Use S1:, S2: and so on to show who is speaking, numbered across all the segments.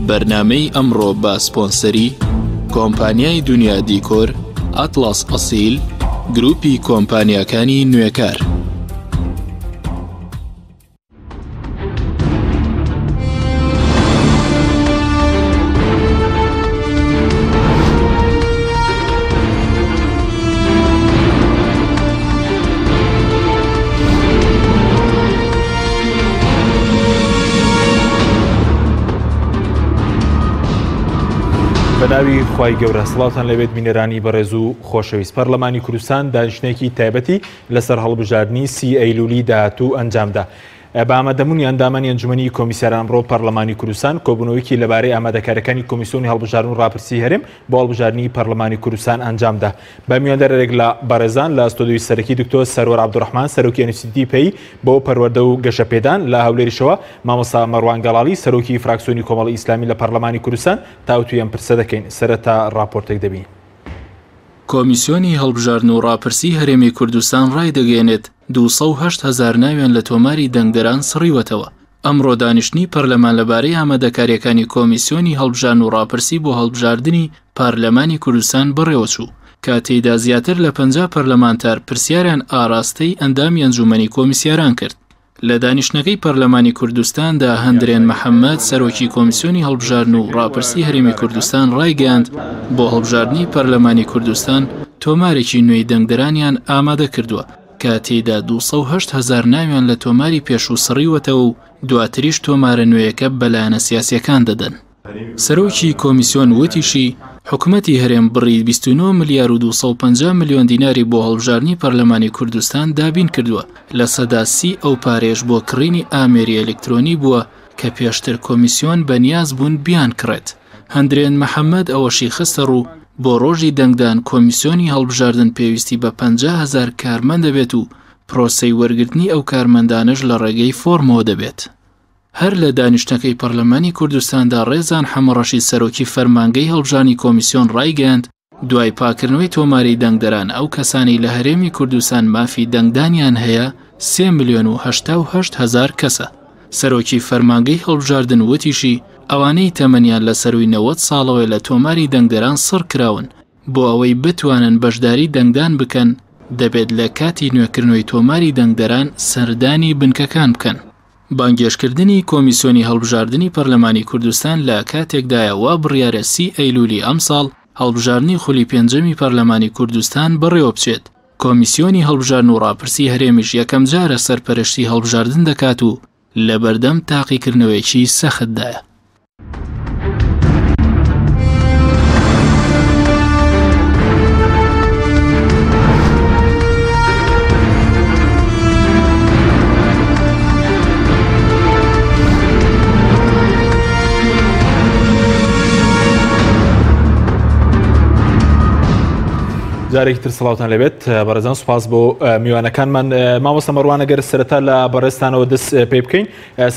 S1: بەرنامەی ئەمڕۆ بە سپۆنسەری کۆمپانیای دونیا دیکۆر، ئەتڵەس ئەسیل، گروپی کۆمپانیاکانی نوێکار.
S2: بەناوی خوای گەورە سڵاوتان لەبێت بینەرانی بەڕێز و خۆشەویست پەرلەمانی کوردستان دانیشتنێکی تایبەتی لەسەر هەڵبژاردنی سی ئەیلولی داهاتوو ئەنجامدا. بە ئامادەبوونی ئەندامانی ئەنجومەنی کۆمیسیاران ئەمڕۆ پەرلەمانی کوردستان کۆبوونەوەیەکی لەبارەی ئامادەکاریەکانی کۆمیسیۆنی هەڵبژاردن و ڕاپرسی هەرێم بۆ هەڵبژاردنی پەرلەمانی کوردستان ئەنجامدا. بە میواندارێک لە بەڕێزان لە ستۆدیۆی سەرەکی دکتۆر سەروەر عەبدولڕەحمان سەرۆکی ئەنستیتیوتی پەی بۆ پەروەردە و گەشەپێدان لە هەولێریشەوە مامۆستا مەروان گەڵاڵی سەرۆکی فراکسیۆنی کۆمەڵی ئیسلامی لە پەرلەمانی کوردستان تاوتوێی ئەم پرسە دەکەین. سەرەتا ڕاپۆرتێک دەبینین.
S1: کۆمیسیۆنی هەڵبژاردن و ڕاپرسی هەرێمی کوردستان ڕایدەگەیەنێت، 208 هەزار ناویان لە تۆماری دەنگدەران سڕیوەتەوە. ئەمڕۆ دانیشتنی پەرلەمان لەبارەی ئامادەکارییەکانی کۆمیسیۆنی هەڵبژاردن و ڕاپرسی بۆ هەڵبژاردنی پارلەمانی کوردستان بەڕێوەچوو، کە تێیدا زیاتر لە 50 پەرلەمانتار پرسیاریان ئاراستەی ئەندامی ئەنجوومەنی کۆمیسیاران کرد. لە دانیشتنەکەی پەرلەمانی کوردستاندا هەندرێن محەمەد سەرۆکی کۆمیسیۆنی هەڵبژاردن و ڕاپرسی هەرێمی کوردستان ڕایگەیاند، بۆ هەڵبژاردنی پەرلەمانی کوردستان تۆمارێکی نوێی دەنگدەرانیان ئامادە کردووە کە تێیدا 208 هەزار ناویان لە تۆماری پێشوو سڕیوەتەوە و دواتریش تۆمارە نوێیەکە بە لایەنە سیاسییەکان دەدەن. سەرۆکی کۆمیسیۆن وتیشی، حکومەتی هەرێم بڕی 29 ملیار و 250 ملیۆن دیناری بۆ هەڵبژاردنی پەرلەمانی کوردستان دابین کردووە، 30% ئەو پارەیەش بۆ کڕینی ئامێری ئەلکترۆنی بووە کە پێشتر کۆمیسیۆن بەنیاز بوون بیانکڕێت. هەندرێن محەمەد ئەوەشی خستەڕوو، بۆ ڕۆژی دەنگدان کۆمیسیۆنی هەڵبژاردن پێویستی بە 50 هەزار کارمەند دەبێت و پرۆسەی وەرگرتنی ئەو کارمەندانەش لە ڕێگەی فۆرمەوە دەبێت. هەر لە دانیشتنەکەی پەرلەمانی کوردستاندا ڕێزان حەمەڕەشید سەرۆکی فەرمانگەی هەڵبژانی کۆمیسیۆن ڕایگەیاند، دوای پاکردنەوەی تۆماری دەنگدەران ئەو کەسانەی لە هەرێمی کوردستان مافی دەنگدانیان هەیە سێ ملیۆن و 88 هەزار کەسە. سەرۆکی فەرمانگەی هەڵبژاردن وتیشی، ئەوانەی تەمەنیان لە سەرووی 90 ساڵەوەیە لە تۆماری دەنگدەران سڕکراون، بۆ ئەوەی بتوانن بەشداری دەنگدان بکەن دەبێت لە کاتی نوێکردنەوەی تۆماری دەنگدەران سەردانی بنکەکان بکەن. بانگێشتکردنی کۆمیسیۆنی هەڵبژاردنی پەرلەمانی کوردستان لە کاتێکدایە وا بڕیارە سی ئەیلولی ئەمساڵ هەڵبژاردنی خولی پێنجەمی پەرلەمانی کوردستان بەڕێوەبچێت، کۆمیسیۆنی هەڵبژاردن و ڕاپرسی هەرێمیش یەکەمجارە سەرپەرشتی هەڵبژاردن دەکات و لەبەردەم تاقیکردنەوەیەکی سەختدایە.
S2: جارێکی تر سڵاوتان لێبێت بەڕێزان سوپاس بۆ میوانەکانمان مامۆستا مەڕوان ئەگەر سەرەتا لە بەڕێزتانەوە دەست پێ بکەین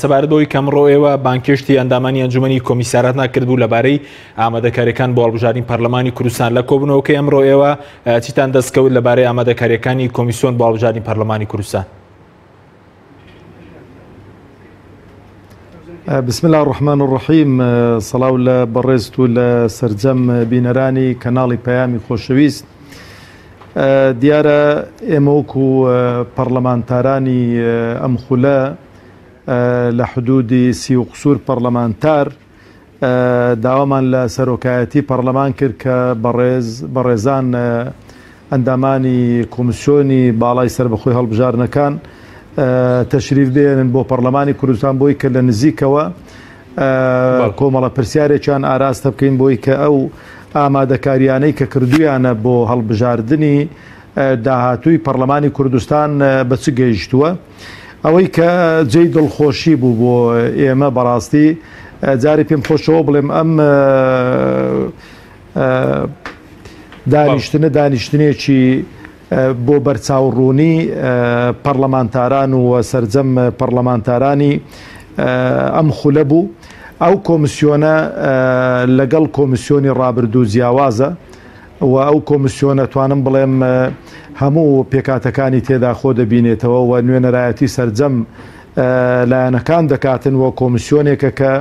S2: سەبارەت بەوەی کە ئەمڕۆ ئێوە بانگهێشتی ئەندامانی ئەنجومەنی کۆمیسیاراتنا کردبوو لەبارەی ئامادەکاریەکان بۆ هەڵبژاردنی پەرلەمانی کوردستان لە کۆبوونەوەکەی ئەمڕۆ ئێوە چیتان دەستکەوت لەبارەی ئامادەکاریەکانی کۆمیسیۆن بۆ هەڵبژاردنی پەرلەمانی کوردستان؟
S3: بسم الله الرحمن الرحیم سڵاو لە بەڕێزت و لە سەرجەم بینەرانی کەناڵی پەیامی خۆشەویست دیارە ئێمە وەکو پەڕلەمانتارانی ئەم خولە لە حدودی سی و قسور پەڕلەمانتار داوامان لە سەرۆکایەتی پەڕلەمان کرد کە بەڕێز بەڕێزان ئەندامانی کۆمسیۆنی باڵای سەربەخۆی هەڵبژاردنەکان تەشریف بێنن بۆ پەڕلەمانی کوردستان بۆی کە لە نزیکەوە کۆمەڵە پرسیارێکیان ئاراستە بکەین بۆی کە ئەو ئامادەکاریانەی کە کردویانە بۆ هەڵبژاردنی داهاتووی پەرلەمانی کوردستان بە چ گەیشتووە. ئەوەی کە جێی دڵخۆشی بوو بۆ ئێمە بەڕاستی جارێ پێم خۆشەوە بڵێم ئەم دانیشتنە دانیشتنێکی بۆ بەرچاوڕوونی پەڕلەمانتاران و سەرجەم پەڕلەمانتارانی ئەم خولە بوو. ئەو کۆمسیۆنە لەگەڵ کۆمسیۆنی ڕابردوو جیاوازە و ئەو کۆمسیۆنە توانم بڵێم هەموو پێکهاتەکانی تێدا خۆ دەبینێتەوە و نوێنەرایەتی سەرجەم لایەنەکان دەکاتن و کۆمسیۆنێکە کە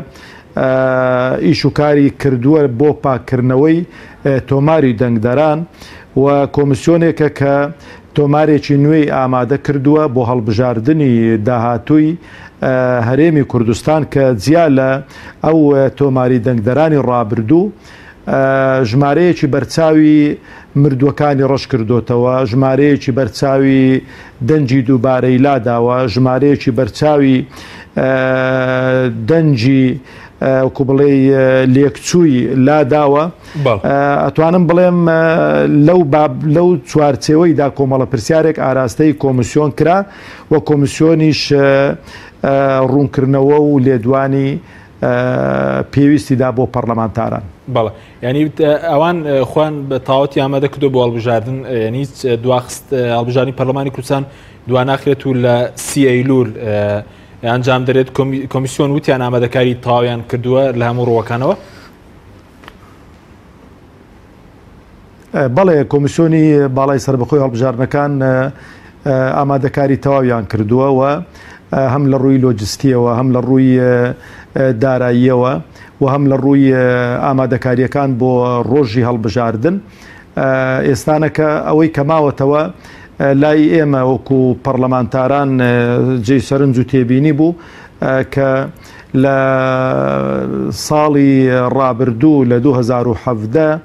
S3: ئیش و کاری کردووە بۆ پاککردنەوەی تۆماری دەنگدەران و کۆمیسیۆنێکە کە تۆمارێکی نوێی ئامادە کردووە بۆ هەڵبژاردنی داهاتووی هەرێمی کوردستان کە جیا لە ئەو تۆماری دەنگدەرانی ڕابردوو ژمارەیەکی بەرچاوی مردووەکانی ڕەش کردۆتەوە، ژمارەیەکی بەرچاوی دەنگی دووبارەی لاداوە، ژمارەیەکی بەرچاوی دەنگی وەکو بڵێی لێکچووی لاداوە. ئەتوانم بڵێم لەو باب لەو چوارچێوەیدا کۆمەڵە پرسیارێک ئاراستەی کۆمیسیۆن کرا و کۆمیسیۆنیش ڕوونکردنەوە و لێدوانی پێویستی دا بۆ پەڕلەمانتاران.
S2: بەڵێ یعنی ئەوان خۆیان بە تەواوەتی ئامادە کردو بۆ هەڵبژاردن، یعنی دواخست هەڵبژاردنی پەرلەمانی کوردستان دواناخرێت و لە سی ئەیلول ئەنجام دەرێت. کۆمیسیۆن وتیان ئامادەکاری تەواویان کردووە لە هەموو ڕووەکانەوە.
S3: بەڵێ، کۆمیسیۆنی باڵای سەربەخۆی هەڵبژاردنەکان ئامادەکاری تەواویان کردووە و هەم لە ڕووی لۆجستیەوە هەم لە ڕووی داراییەوە و هەم لە ڕووی ئامادەکاریەکان بۆ ڕۆژی هەڵبژاردن ئێستانەکە ئەوەی کە ماوەتەوە لای ئێمە وەکو پەڕلەمانتاران جێی سەرنج و تێبینی بوو کە لە ساڵی ڕابردوو لە 2017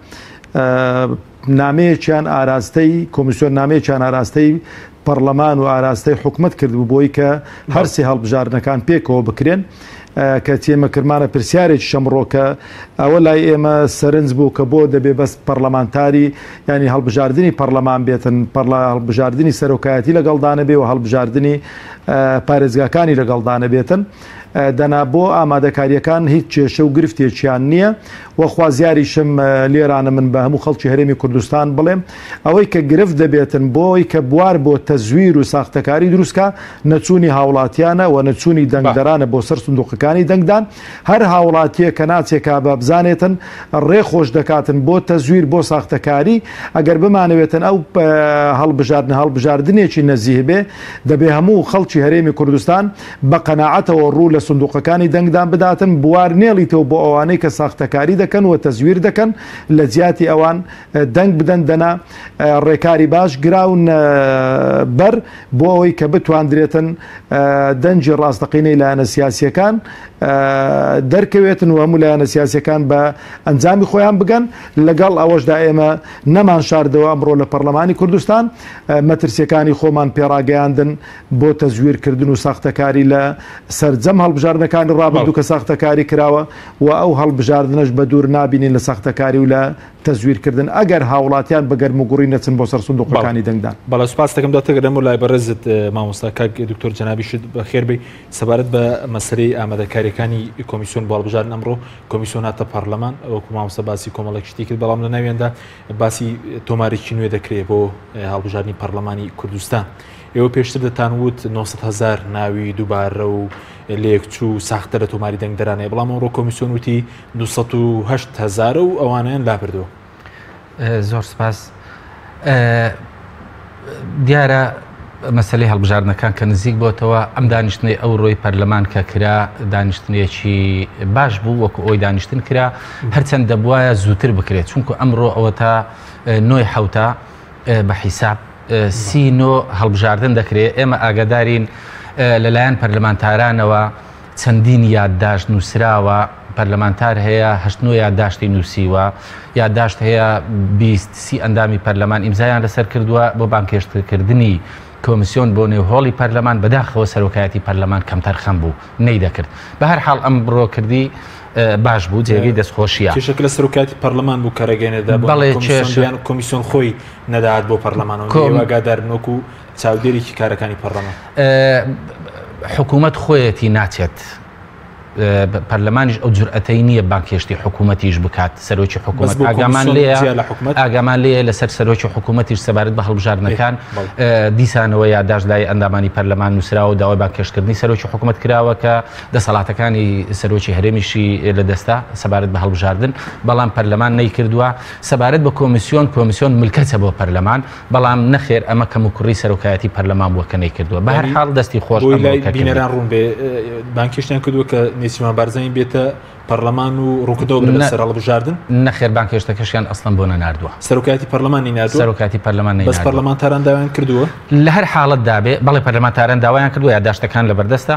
S3: نامەیەکیان ئاراستەی کۆمیسیۆن نامەیەکیان ئاراستەی پەڕلەمان و ئاراستەی حکومەت کردبوو بۆی کە هەرسێ هەڵبژاردنەکان پێکەوە بکرێن کە ئێمە کردمانە پرسیارێکیش ئەمڕۆ کە ئەوە لای ئێمە سەرنج بوو کە بۆ دەبێ بەس پەڕلەمانتاری یانی هەڵبژاردنی پەڕلەمان بێتن پەڕلا هەڵبژاردنی سەرۆکایەتی لەگەڵدا نەبێ و هەڵبژاردنی پارێزگاکانی لەگەڵدا نەبێتن دەنا بۆ ئامادەکارییەکان هیچ کێشە و گرفتێکیان نییە و خوازیاریشم لێرانە من بە هەموو خەڵکی هەرێمی کوردستان بڵێم ئەوەی کە گرفت دەبێتن بۆی کە بوار بۆ تەزویر و ساختەکاری دروستکا نەچوونی هاوڵاتیانە و نەچوونی دەنگدەرانە بۆ سەر سندوقەکانی دەنگدان هەر هاوڵاتیە کە ناچێکا بە بزانێتن ڕێ خۆش دەکاتن بۆ تەزویر بۆ ساختەکاری ئەگەر بمانەوێتن ئەو هەڵبژاردنە هەڵبژاردنێکی نەزیه بێ دەبێ هەموو خەڵکی هەرێمی کوردستان بە قەناعەتەوە ڕوو لە سندوقەکانی دەنگدان بداتن، بوار نێڵیتەوە بۆ ئەوانەی کە ساختەکاری دەکەن و تەزویر دەکەن، لە جیاتی ئەوان دەنگ بدەن دەنا ڕێکاری باش گراونە بەر بۆ ئەوەی کە بتواندرێتن دەنگی ڕاستەقینەی لایەنە سیاسییەکان دەرکەوێتن و هەموو لایەنە سیاسییەکان بە ئەنجامی خۆیان بگەن، لەگەڵ ئەوەشدا ئێمە نەمانشاردەوە ئەمڕۆ لە پەڕلەمانی کوردستان مەترسییەکانی خۆمان پێڕاگەیاندن بۆ تەزویرکردن و ساختەکاری لە سەرجەم هەڵبژاردنەکانی ڕابردوو کە ساختەکاری کراوە و ئەو هەڵبژاردنەش بە دوور نابینین لە ساختەکاری و لە تەزویرکردن ئەگەر هاوڵاتیان بە گەرموگوڕی نەچن بۆ سەر سندوقەکانی دەنگدان.
S2: بەڵێ سوپاست دەکەم دواتر گەڕێمەوە لای بەڕێزت مامۆستا کاک دکتۆر جەنابیشت بەخێر بێی سەبارەت بە مەسەلەی ئامادەکاریەکانی کۆمیسیۆن بۆ هەڵبژاردن ئەمڕۆ کۆمیسیۆن هاتە پەڕلەمان وەکو مامۆستا باسی کۆمەڵێک شتی کرد بەڵام لە ناویاندا باسی تۆمارێکی نوێ دەکرێت بۆ هەڵبژاردنی پەڕلەمانی کوردستان ئێوە پێشتر دەتان وت 900 هەزار ناوی دووبارە و لێکچوو و ساختە لە تۆماری دەنگدەران هەیە، بەڵام ئەمڕۆ کۆمیسیۆن وتی 208 هەزارە و ئەوانەیان لابردووە.
S4: زۆر سپاس. دیارە مەسلەی هەڵبژاردنەکان کە نزیک بۆتەوە ئەم دانیشتنەی ئەوڕۆی پەرلەمان کە کرا دانیشتنێکی باش بوو وەکو ئەوی دانیشتن کرا هەرچەند دەبواە زووتر بکرێت چونکو ئەمڕۆ ئەوە تا نۆی حوتە بە حیساب سی نۆ هەڵبژاردن دەکرێت، ئێمە ئاگادارین لەلایەن پەرلەمانتارانەوە چەندین یادداشت نووسراوە، پەرلەمانتار هەیە هەشت نۆ یادداشتی نووسیوە، یادداشت هەیە 20 سی ئەندامی پەرلەمان ئیمزایان لەسەر کردووە بۆ بانگهێشتکردنی کۆمیسیۆن بۆ نێو هۆڵی پەرلەمان، بەداخەوە سەرۆکایەتی پەرلەمان کەمتەرخەم بوو نەیدەکرد. بەهەرحاڵ ئەم بڕۆ کردی باش بوو جێگەی دەستخۆشیە.
S2: کێشەکە لە سەرۆکایەتی پەرلەمان بوو کە ڕێگەی نەدا بۆ
S4: بەڵێ
S2: کۆمیسیۆن
S4: کێشە
S2: یان کۆمیسیۆن خۆی نەدات بۆ پەرلەمانەوە
S4: کۆم
S2: ئێوە ئاگادار بن وەکو چاودێرێکی کارەکانی پەرلەمان.
S4: حکوومەت خۆیەتی ناچێت پەرلەمانیش ئەو جورئەتەی نییە بانگهێشتی حکوومەتیش بکات سەرۆکی
S2: بەس
S4: حکوومەت
S2: بۆ
S4: ئاگامان
S2: کۆمیسیۆن
S4: لێیە
S2: جیا لە حکوومەت
S4: ئاگامان لێیە لەسەر سەرۆکی حکوومەتیش سەبارەت بە هەڵبژاردنەکان
S2: بەڵێ.
S4: دیسانەوە یاداشت لای ئەندامانی پەرلەمان نووسراوە و داوای بانگهێشتکردنی سەرۆکی حکوومەت کراوە کە دەسەڵاتەکانی سەرۆکی هەرێمیشی لەدەستە سەبارەت بە هەڵبژاردن، بەڵام پەرلەمان نەیکردووە. سەبارەت بە کۆمیسیۆن، کۆمیسیۆن ملکەچە بۆ پەرلەمان، بەڵام نەخێر ئەمە کەموکوڕی سەرۆکایەتی پەرلەمان بووە کە نەیکردووە. بە هەر
S2: یانی
S4: حاڵ دەستی خۆش
S2: بۆی
S4: ئەمڕۆ
S2: لای
S4: کە کردی.
S2: بینەران ڕوون بێ بانگهێشتیان کردووە کە نێچیروان بارزانی بێتە پەرلەمان و ڕوونکردنەوە بدەن لەسەر هەڵبژاردن؟
S4: نەخێر بانگهێشتەکەشیان ئەسڵەن بۆ نەناردووە.
S2: سەرۆکایەتی پەرلەمان نەیناردووە؟
S4: سەرۆکایەتی پەرلەمان
S2: بەس
S4: نەیناردووە.
S2: پەرلەمانتاران داوایان کردووە؟
S4: لە هەر حاڵەتدا بێ، بەڵێ پەرلەمانتاران داوایان کردووە، یاداشتەکان لەبەردەستە.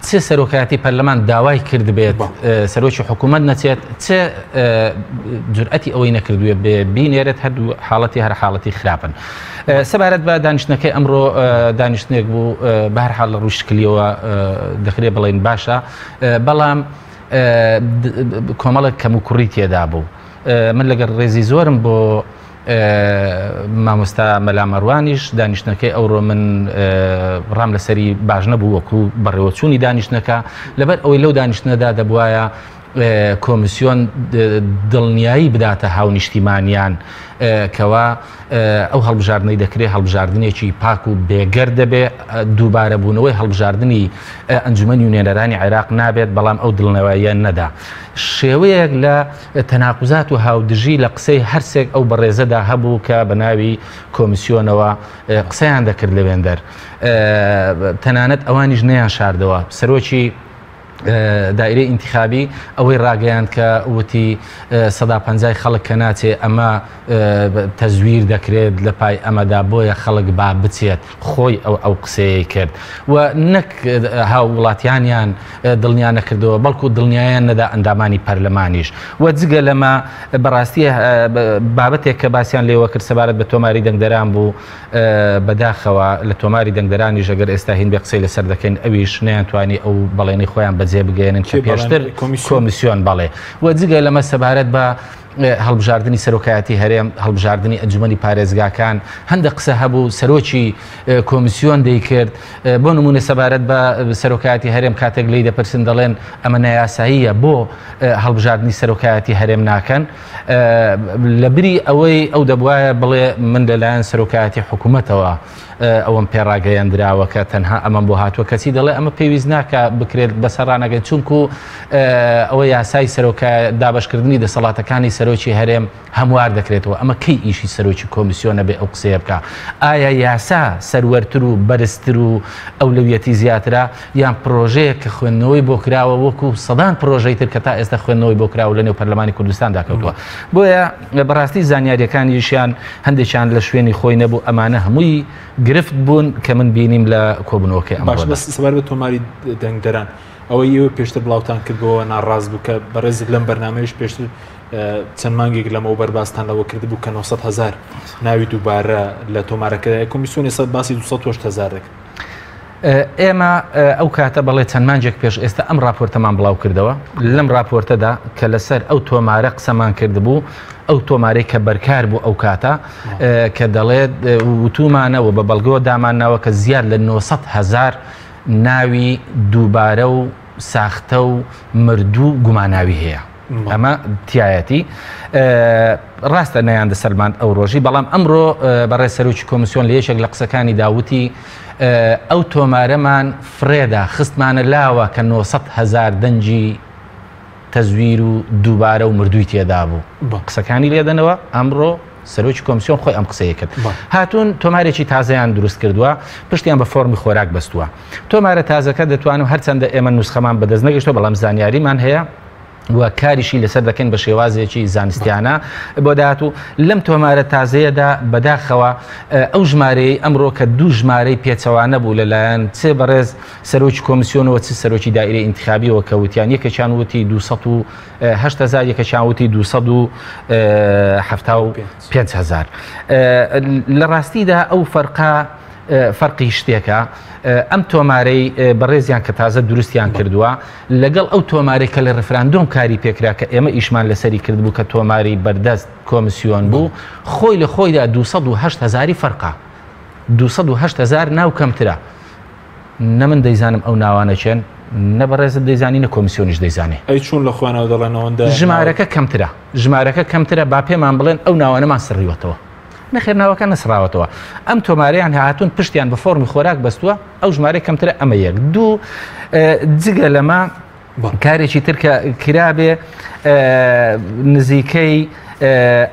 S4: چ سەرۆکایەتی پەرلەمان داوای کردبێت سەرۆکی حکوومەت نەچێت، چ جورئەتی ئەوەی نەکردووە بێ بینێرێت، هەردوو حاڵەتی هەر حاڵەتی خراپن. سەبارەت بە دانیشتنەکەی ئەمڕۆ دانیشتنێک بوو بە هەر حاڵ لە ڕووی شکلیەوە دەکرێت بڵێین باشە، بەڵام کۆمەڵێک کەم و کوڕی تێدا بوو. من لەگەڵ ڕێزی زۆرم بۆ مامۆستا مەلا مەروانیش دانیشتنەکەی ئەوڕۆ من ڕام لەسەری باش نەبوو وەکو بەڕێوەچوونی دانیشتنەکە، لەبەر ئەوەی لەو دانیشتنەدا دەبواە کۆمیسیۆن دڵنیایی بداتە هاونیشتیمانیان کەوا ئەو هەڵبژاردنەی دەکرێت هەڵبژاردنێکی پاک و بێگەرد دەبێ، دووبارەبوونەوەی هەڵبژاردنی ئەنجومەنی نوێنەرانی عێراق نابێت، بەڵام ئەو دڵنەواییە نەدا. شێوەیەک لە تەناقوزات و هاودژی لە قسەی هەرسێک ئەو بەڕێزەدا هەبوو کە بە ناوی کۆمیسیۆنەوە قسەیان دەکرد لەوێندەر، تەنانەت ئەوانیش نەیان شاردەوە. سەرۆکی دائیرەی ئینتیخابی ئەوەی ڕاگەیاند کە وتی 50% خەڵک کە ناچێ ئەمە تەزویر دەکرێت لە پای ئەمەدا، بۆیە خەڵک با بچێت، خۆی ئەو ئەو قسەیەی کرد و نەک هاووڵاتیانیان دڵنیا نەکردەوە بەڵکو دڵنیایان نەدا ئەندامانی پەرلەمانیش. و جگە لەمە بەڕاستی بابەتێک کە باسیان لێوە کرد سەبارەت بە تۆماری دەنگدەران بوو، بەداخەوە لە تۆماری دەنگدەرانیش ئەگەر ئێستا هین بێ قسەی لەسەر دەکەین ئەویش نەیانتوانی ئەو بەڵێنەی خۆیان بەجێ بگەیەنن کە پێشتر کۆمیسیۆن بەڵێ. و جگە لەمە سەبارەت بە هەڵبژاردنی سەرۆکایەتی هەرێم، هەڵبژاردنی ئەنجومەنی پارێزگاکان، هەندێک قسە هەبوو سەرۆکی کۆمیسیۆن دەیکرد. بۆ نمونە سەبارەت بە سەرۆکایەتی هەرێم کاتێک لێی دەپرسن دەڵێن ئەمە نایاساییە بۆ هەڵبژاردنی سەرۆکایەتی هەرێم ناکەن، لەبری ئەوەی ئەو دەبوایە بڵێ من لەلایەن سەرۆکایەتی حکوومەتەوە ئەوەم پێڕاگەیەندراوە کە تەنها ئەمەم بۆ هاتووە، کەچی دەڵێ ئەمە پێویست ناکە بکرێت بەسەر ڕانەگەن، چونکو ئەوە یاسای سەرۆکە دابەشکردنی دەسەڵاتەکانی سەرۆکی هەرێم هەموار دەکرێتەوە. ئەمە کەی ئیشی سەرۆکی کۆمیسیۆنە بێ ئەو قسەیە بکە؟ ئایا یاسا سەروەرتر و بەرزتر و ئەولەویەتی زیاترە یان پرۆژەیەک کە خوێندنەوەی بۆ کراوە وەکو سەدان پرۆژەی تر کە تا ئێستا خوێندنەوەی بۆ کراوە لە نێو پەرلەمانی کوردستاندا کەوتووە؟ بۆیە بەڕاستی زانیاریەکانیشیان هەندێکیان لە شوێنی خۆی نەبوو، ئەمانە هەمووی گرفت بوون کە من بینیم لە کۆبوونەوەکەی
S2: باش
S4: ئەمڕۆدا.
S2: بەس سەبارەت بە تۆماری دەنگدەران ئەوەی ئێوە پێشتر بڵاوتان کردبووەوە ناڕاست بوو کە بەڕێزت لەم بەرنامەیەش پێشتر چەند مانگێک لەمەوبەر باستان لەوە کردبوو کە 900 هەزار ناوی دووبارە لە تۆمارەکەدایە، کۆمیسیۆن ئێستا باسی 208 هەزار دەکرد.
S4: ئێمە ئەو کاتە بەڵێ چەند مانگێک پێش ئێستا ئەم راپۆرتەمان بڵاو کردەوە. لەم راپۆرتەدا کە لەسەر ئەو تۆمارە قسەمان کردبوو، ئەو تۆمارەی کە بەرکار بوو ئەو کاتە کە دەڵێت وتومانەوە بە بەڵگەوە دامانناوە کە زیاد لە 900 هەزار ناوی دووبارە و ساختە و مردوو گوماناوی هەیە. ئەمە تایەتی ڕاستە نەیان دەسەلماند ئەو ڕۆژی، بەڵام ئەمڕۆ بەڕێز سەرۆکی کۆمیسیۆن لە یەکێک لە قسەکانی داوتی ئەو تۆمارەمان فڕێدا خستمانە لاوە کە 900 هەزار دەنگی تەزویر و دووبارە و مردووی تێدا بوو. قسەکانی لێدەنەوە ئەمڕۆ سەرۆکی کۆمسیۆن خۆی ئەم قسەیە کرد. هاتوون تۆمارێکی تازەیان دروست کردووە، پشتیان بە فۆرمی خۆراک بەستووە. تۆمارە تازەکە دەتوانم هەرچەندە ئێمە نوسخەمان بەدەست نەگەشتووە بەڵام زانیاریمان هەیە و کاریشی لەسەر دەکەین بە شێوازێکی زانستیانە بۆ داهاتوو. لەم تۆمارە تازەیەدا بەداخەوە ئەو ژمارەیەی ئەمڕۆ کە دوو ژمارەی پێچەوانە بوو لەلایەن چ بەڕێز سەرۆکی کۆمسیۆنەوە چ سەرۆکی دائیرەی ئینتخابیەوە کە وتیان یەکێکیان وتی 208 هەزار، یەکێکیان وتی 275 هەزار. لە ڕاستیدا ئەو فەرقە فەرقی شتێکە ئەم تۆمارەی بەڕێزیان کە تازە دروستیان کردووە لەگەڵ ئەو تۆمارەی کە لە ڕفراندۆم کاری پێکرا کە ئێمە ئیشمان لەسەری کردبوو کە تۆماری بەردەست کۆمسیۆن بوو خۆی لە خۆیدا 208 هەزاری فەرقە، 208 هەزار ناو کەمترە. نە من دەیزانم ئەو ناوانە کێن، نە بەڕێزت دەیزانی، نە کۆمیسیۆنیش دەیزانێ.
S2: ئەی چۆن لە خۆیانەوە دەڵێن ئەوەندە ناو؟
S4: ژمارەکە کەمترە، ژمارەکە کەمترە، با پێمان بڵێن ئەو ناوانەمان سڕیوەتەوە. نەخێر ناوەکە نەسڕاوەتەوە. ئەم تۆمارەیان هاتوون پشتیان بە فۆرمی خۆراک بەستووە، ئەو ژمارەی کەمترە، ئەمە یەک. دوو، جگە لەمە کارێکی تر کە کرابێ نزیکەی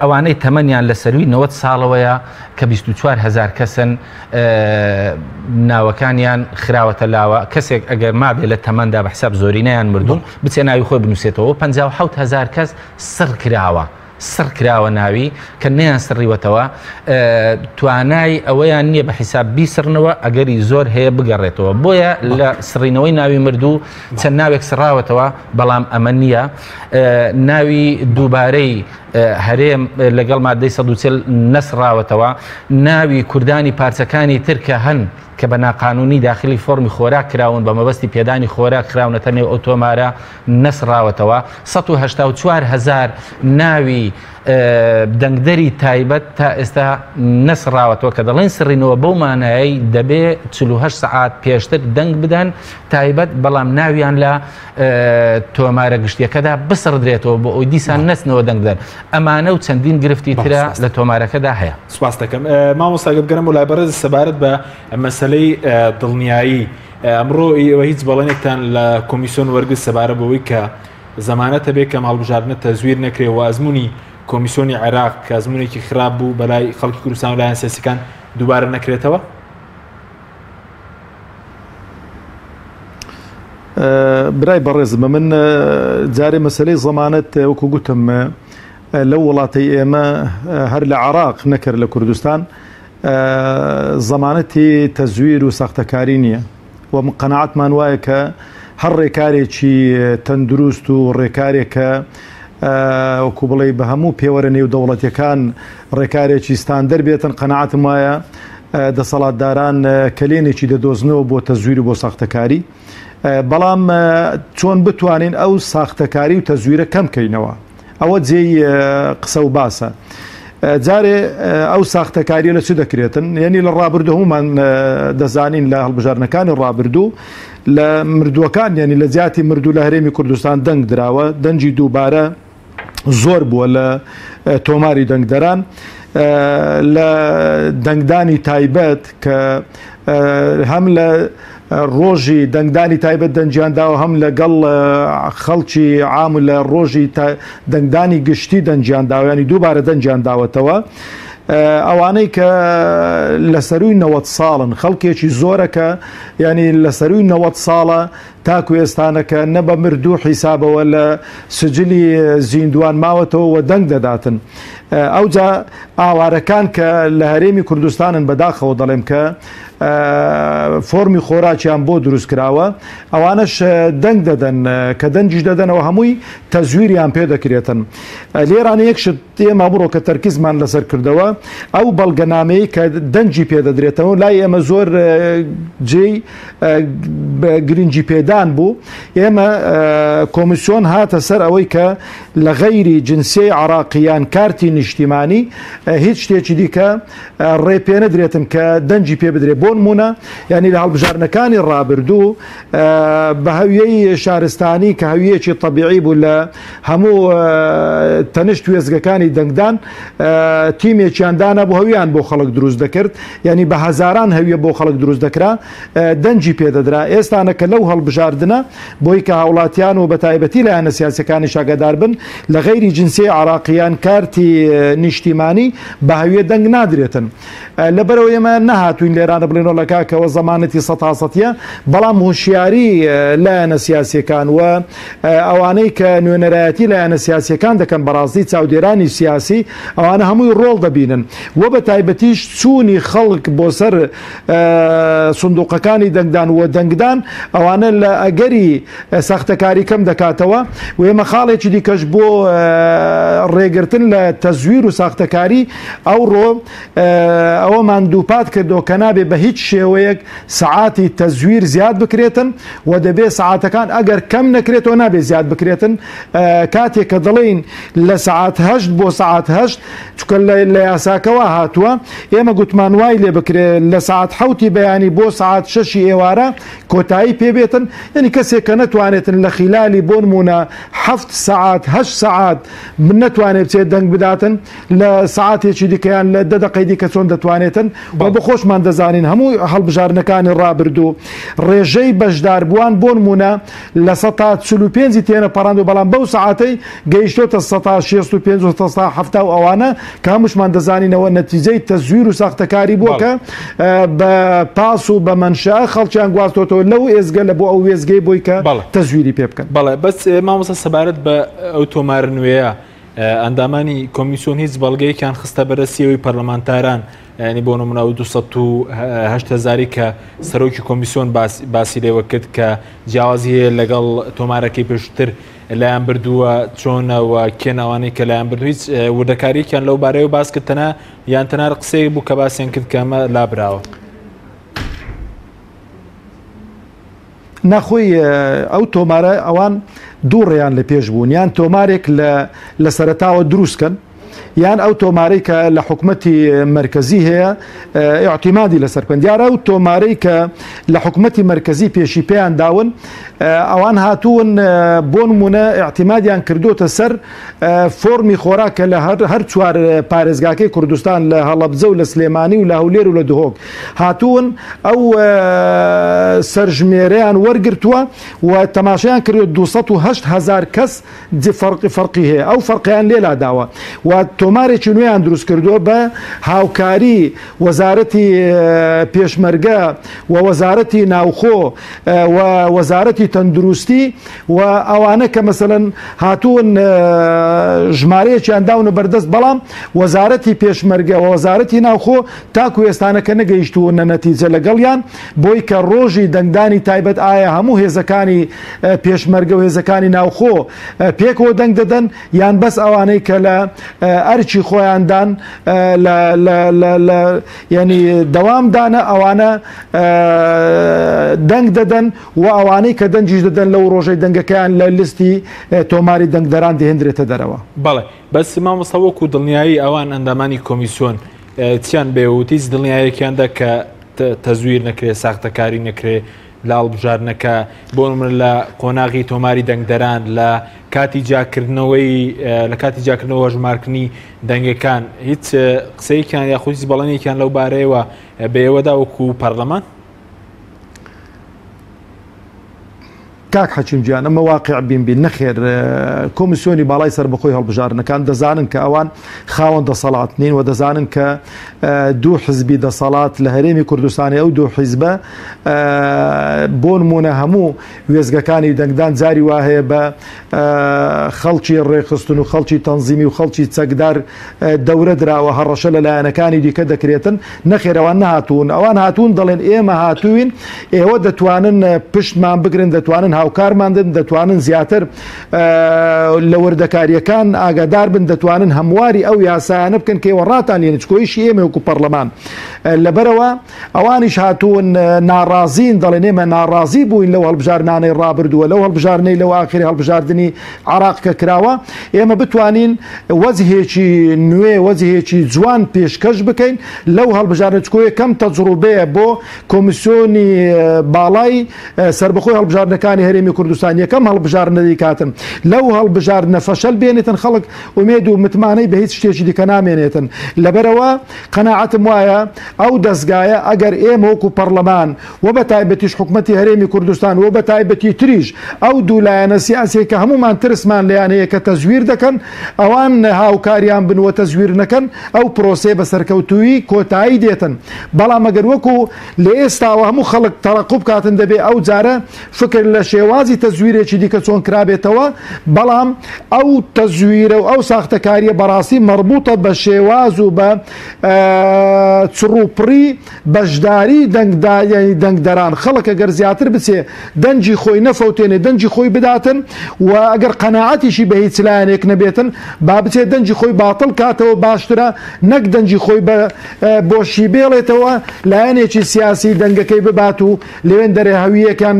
S4: ئەوانەی تەمەنیان لە سەرووی 90 ساڵەوەیە کە 24 هەزار کەسن ناوەکانیان خراوەتە لاوە، کەسێک ئەگەر مابێ لە تەمەندا بە حساب زۆرینەیان مردوون بچێ ناوی خۆی بنووسێتەوە. 57 هەزار کەس سڕ کراوە، سڕ کراوە ناوی کە نەیان سڕیوەتەوە، توانای ئەوەیان نییە بە حیساب بیسڕنەوە، ئەگەری زۆر هەیە بگەڕێتەوە. بۆیە لە سڕینەوەی ناوی مردوو چەند ناوێک سڕاوەتەوە، بەڵام ئەمە نییە. ناوی دووبارەی هەرێم لەگەڵ مادەی 140 نەسڕاوەتەوە. ناوی کوردانی پارچەکانی تر کە هەن کە بە ناقانونی داخلی فۆرمی خۆراک کراون بە مەبەستی پێدانی خۆراک خراونەتە نێو ئەو تۆمارە نەسڕاوەتەوە. 184 هەزار ناوی دەنگدەری تایبەت تا ئێستا نەسڕاوەتەوە، کە دەڵێن سڕینەوە بەو مانایەی دەبێ 48 سەعات پێشتر دەنگ بدەن تایبەت، بەڵام ناویان لە تۆمارە گشتیەکەدا بسڕدرێتەوە بۆ ئەوی دیسان نەچنەوە دەنگ بدەن. ئەمانە و چەندین گرفتی ترە لە تۆمارەکەدا هەیە.
S2: سپاس دەکەم مامۆستا. بگەرم بۆ لای بەڕێز سەبارەت بە مەسەلەی دڵنیایی. ئەمڕۆ ئێوە هیچ بەڵێنێکتان لە کۆمیسیۆن وەرگرت سەبارەت بەوەی کە زەمانەتە بێ کەم هەڵبژاردنە تەزویر نەکرێ و ئەزمموی کۆمیسیۆنی عێراق کە ئەزمونێکی خراپ بوو بەلای خەڵکی کوردستان و لایەن سیاسیەکان دووبارە نەکرێتەوە؟
S3: برای بەڕێزم، من جارێ مەسلەی زەمانەت وەکو گوتم لەو وڵاتەی ئێمە هەر لە عراق نەکرد لە کوردستان زەمانەتی تەزویر و ساختەکاری نییە و قەناعەتمان وایە کە هەر ڕێکارێکی تەندروست و ڕێکارێکە وەکو بڵێ بە هەموو پێوەرە نێودەوڵەتیەکان ڕێکارێکی ستاندەر بێتن، قەناعەتم وایە دەسەڵاتداران کەلێنێکی دەدۆزنەوە بۆ تەزویر و بۆ ساختەکاری. بەڵام چۆن بتوانین ئەو ساختەکاری و تەزویرە کەم کەینەوە، ئەوە جێی قسە و باسە. جارێ ئەو ساختەکاریە لە چ دەکرێتن؟ یعنی لە ڕابردوو هەمومان دەزانین لە هەڵبژاردنەکانی ڕابردوو لە مردووەکان، یعنی لە جیاتی مردوو لە هەرێمی کوردستان دەنگ دراوە، دەنگی دووبارە زۆر بووە لە تۆماری دەنگدەران. لە دەنگدانی تایبەت کە هەم لە ڕۆژی دەنگدانی تایبەت دەنگیان داوە، هەم لەگەڵ خەڵکی عام و لە ڕۆژی دەنگدانی گشتی دەنگیان داوە، ینی دووبارە دەنگیان داوەتەوە. ئەوانەی کە لە سەروی 90 ساڵن، خەڵکێکی زۆرە کە ینی لە سەروی 90 ساڵە تاکو ئێستانەکە نە بە مردوو حیسابەوە لە سجلی زیندوان ماوەتەوە و دەنگ دەداتن. ئەوجا ئاوارەکان کە لە هەرێمی کوردستانن، بەداخەوە دەڵێم کە فۆرمی خۆراکیان بۆ دروست کراوە، ئەوانەش دەنگ دەدەن، کە دەنگیش دەدەنەوە هەمووی تەزویریان پێ دەکرێتن. لێرانە یەک شت ئێمە بڕۆ کە تەرکیزمان لەسەر کردەوە، ئەو بەڵگەنامەیە کە دەنگی پێدەدرێتەوە لای ئێمە زۆر جێی گرنگی پێدان بوو. ئێمە کۆمیسیۆن هاتە سەر ئەوەی کە لە غەیری جنسیەی عراقیان کارتی نیشتیمانی هیچ شتێکی دیکە ڕێ پێ نەدرێتن کە دەنگی پێ بدرێت. بۆ نمونە ینی لە هەڵبژاردنەکانی ڕابردوو بە هەویەی شارستانی کە هەویەکی طبیعی بوو لە هەموو تەنشت وێزگەکانی دەنگدان تیمێکیان دانا بۆ هەویان بۆ خەڵک دروست دەکرد، ینی بە هەزاران هەویە بۆ خەڵک دروست دەکرا، دەنگی پێدەدرا. ئێستانە کە لەو هەڵبژاردنە بۆی کە هاوڵاتیان و بەتایبەتی لایەنە سیاسەکانی شاگەدار بن، لە غەیری جنسیەی عراقیان کارتی نیشتیمانی بە هەویە دەنگ نادرێتن. لەبەرەوە ئێمە نەهاتوین لێرانە بڵێنەوە لە کاکەوە زەمانەتی سەتاسەتیە، بەڵام هۆشیاری لایەنە سیاسیەکان و ئەوانەی کە نوێنەرایەتی لایەنە سیاسیەکان دەکەن، بەڕاستی چاودێرانی سیاسی ئەوانە هەمووی ڕۆڵ دەبینن و بە تایبەتیش چوونی خەڵک بۆ سەر سندوقەکانی دەنگدان و دەنگدان ئەوانە لە ئەگەری ساختەکاری کەم دەکاتەوە. و ئێمە خاڵێکی دیکەش بۆ ڕێگرتن لە تەزویر و ساختەکاری ئەوڕۆ ئەوەمان دووپات کردەوە کە نابێ بە هیچ شێوەیەک سەعاتی تەزویر زیاد بکرێتن و دەبێ سەعاتەکان ئەگەر کەم نەکرێتەوە نابێ زیاد بکرێتن. کاتێک کە دەڵێین لە سەعات 8 بۆ سەعات 8، چونکە لە یاساکەوە هاتووە، ئێمە گوتمان وای لێ بکرێت لە سەعات 7 بەیانی بۆ سەعات 6 ئێوارە کۆتایی پێبێتن. یعنی کەسێک کە نەتوانێتن لە خیلالی بۆ نمونە 7 سەعات 8 سەعات نەتوانێت بچێت دەنگ بداتن لە سەعاتێکی دیکە یان لە 10 دەقەی دیکە چۆن دەتوانێتن و بە خۆشمان دەزانین هەموو هەڵبژاردنەکانی ڕابردوو ڕێژەی بەشداربووان بۆ نمونە 45% تێنەپەڕاند و بەڵام بەو سەعاتەی گەیشتۆتە 65% و 70% و ئەوانە کە هەمووشمان دەزانینەوە نەتیجەی تەزویر و ساختەکاری بووە کە بە پاس و بە مەنشا خەڵکیان گواستۆتەوە لەو ئێزگە لە بۆ ئەو وێزگەی بۆی کە تەزویری پێ بکەن.
S2: بەڵێ بەس مامۆستا سەبارەت بە ئەو تۆمارە نوێیە ئەندامانی کۆمیسیۆن هیچ بەڵگەیەکیان خستە بەرەسیەوەی پەرلەمانتاران ینی بۆ نمونە ئەو 208 هزاری کە سەرۆکی کۆمیسیۆن باسی لێوە کرد کە جیاوازی هەیە لەگەڵ تۆمارەکەی پێشتر لایان بردووە چۆنە و کێن ئەوانەی کە لایان بردو هیچ وردەکاریەکیان لەو بارەیەوە باس کرد تەنها یان تەنها قسەیەک بوو کە باسیان کرد کە ئەمە لابراوە؟
S3: ناخۆی ئەو تۆمارە ئەوان دوو ڕێیان لە پێش بوون یان تۆمارێک لە سەرەتاوە دروستکەن یان ئەو تۆمارەی کە لە حکومەتی مەرکەزی هەیە ئیعتیمادی لەسەر بکەن. دیارە ئەو تۆمارەی کە لە حکومەتی مەرکەزی پێشی پێیان داون ئەوان هاتوون بۆ نمونە ئیعتیمادیان کردوتە سەر فۆرمی خۆراک کە لە هەر چوار پارێزگاکەی کوردستان لە هەڵەبجە و لە سلێمانی و لە هەولێر و لە دهۆک هاتوون ئەو سەرژمێرەیان وەرگرتووە و تەماشایان کردووە 208 هەزار کەس فەرقی فەرقی هەیە ئەو فەرقیان لێ لاداوە و تۆمارێکی نوێیان دروست کردووە بە هاوکاری وەزارەتی پێشمەرگە و وەزارەتی ناوخۆ و وەزارەتی تەندروستی و ئەوانە کە مەسەلەن هاتوون ژمارەیەکیان داونە بەردەست بەڵام وەزارەتی پێشمەرگە و وەزارەتی ناوخۆ تاکو ئێستانەکە نەگەیشتوونە نەتیجە لەگەڵیان بۆی کە ڕۆژی دەنگدانی تایبەت ئایا هەموو هێزەکانی پێشمەرگە و هێزەکانی ناوخۆ پێکەوە دەنگ دەدەن یان بەس ئەوانەی کە لە ئەرکی خۆیاندان لە ینی دەوامدانە ئەوانە دەنگ دەدەن و ئەوانەی کە دەنگیش دەدەن لەو ڕۆژەی دەنگەکەیان لە لیستی تۆماری دەنگدەران دەهێندرێتە دەرەوە.
S2: بەڵێ بەس مامۆستا وەکو دڵنیایی ئەوان ئەندامانی کۆمیسیۆن چیان بێ وت هیچ دڵنیایەکیان دا کە تەزویر نەکرێ ساختەکاری نەکرێ لە هەڵبژاردنەکە بۆ نمونە لە قۆناغی تۆماری دەنگدەران لە کاتی جیاکردنەوەی لە کاتی جیاکردنەوە هەژمارکردنی دەنگەکان هیچ قسەیەکیان یاخود هیچ بەڵێنێکیان لەو بارەیەوە بە ئێوەدا وەکو پەرلەمان؟
S3: کاک حەکیم گیان ئەمە واقیع بین بین نەخێر کۆمیسیۆنی باڵای سەربەخۆی هەڵبژاردنەکان دەزانن کە ئەوان خاوەن دەسەڵات نین و دەزانن کە دوو حزبی دەسەڵات لە هەرێمی کوردستانی ئەو دوو حیزبە بۆ نمونە هەموو وێزگەکانی دەنگدان جاری وا هەیە بە خەڵکی ڕێکخستن و خەڵکی تەنزیمی و خەڵکی چەکدار دەورە دراوە هەڕەشە لە لایەنەکانی دیکە دەکرێتن، نەخێر ئەوان نەهاتوون، ئەوان هاتوون دەڵێن ئێمە هاتووین ئێوە دەتوانن پشتمان بگرن، دەتوانن هاوکارمان بن، دەتوانن زیاتر لە وردەکارییەکان ئاگادار بن، دەتوانن هەمواری ئەو یاسایانە بکەن کە ئێوە ڕاتان لێن، چکۆ ئیشی ئێمە وەکو پەڕلەمان لەبەرئەوە ئەوانیش هاتوون ناڕازین، دەڵێن ئێمە ناڕازی بووین لەو هەڵبژاردنانەی ڕابردووە، لەو هەڵبژاردنەی لەو ئاخری هەڵبژاردنی عێراق کە کراوە، ئێمە بتوانین وەجهێکی نوێ، وەجهێکی جوان پێشکەش بکەین لەو هەڵبژاردنە، چونکە یەکەم تەجڕوبەیە بۆ کۆمیسیۆنی باڵای سەربەخۆی هەڵبژاردنەکانی هەرێمی کوردستان، یەکەم هەڵبژاردنە دەیکاتن، لەو هەڵبژاردنە فەشەل بێنێتن خەڵک ئومێد و متمانەی بە هیچ شتێکی دیکە نامێنێتن، لەبەرئەوە قەناعەتم وایە ئەو دەزگایە ئەگەر ئێمە وەکو پەڕلەمان و بە تایبەتیش حکومەتی هەرێمی کوردستان و بە تایبەتی تریش ئەو دوو لایەنە سیاسیەی کە هەموومان ترسمان لێیان هەیە کە تەزویر دەکەن ئەوان هاوکاریان بن و تەزویر نەکەن ئەو پرۆسەیە بە سەرکەوتوویی کۆتایی دێتن بەڵام ئەگەر وەکو لە ئێستاوە هەموو خەڵک تەرەقوب کاتن دەبێ ئەو جارە فکر لە شێوازی تەزویرێکی دیکە چۆن کرابێتەوە، بەڵام ئەو تەزویرە و ئەو ساختەکارییە بەڕاستی مەڕبوتە بە شێواز و بە چڕوپڕی بەشداری دەنگدەران، خەڵک ئەگەر زیاتر بچێ دەنگی خۆی نەفەوتێنێ دەنگی خۆی بداتن و ئەگەر قەناعەتیشی بە هیچ لایەنێک نەبێتن با بچێ دەنگی خۆی باتڵ کاتەوە باشترە نەک دەنگی خۆی بە بۆشی بێڵێتەوە لایەنێکی سیاسی دەنگەکەی ببات و لەوێندەرێ هەویەکان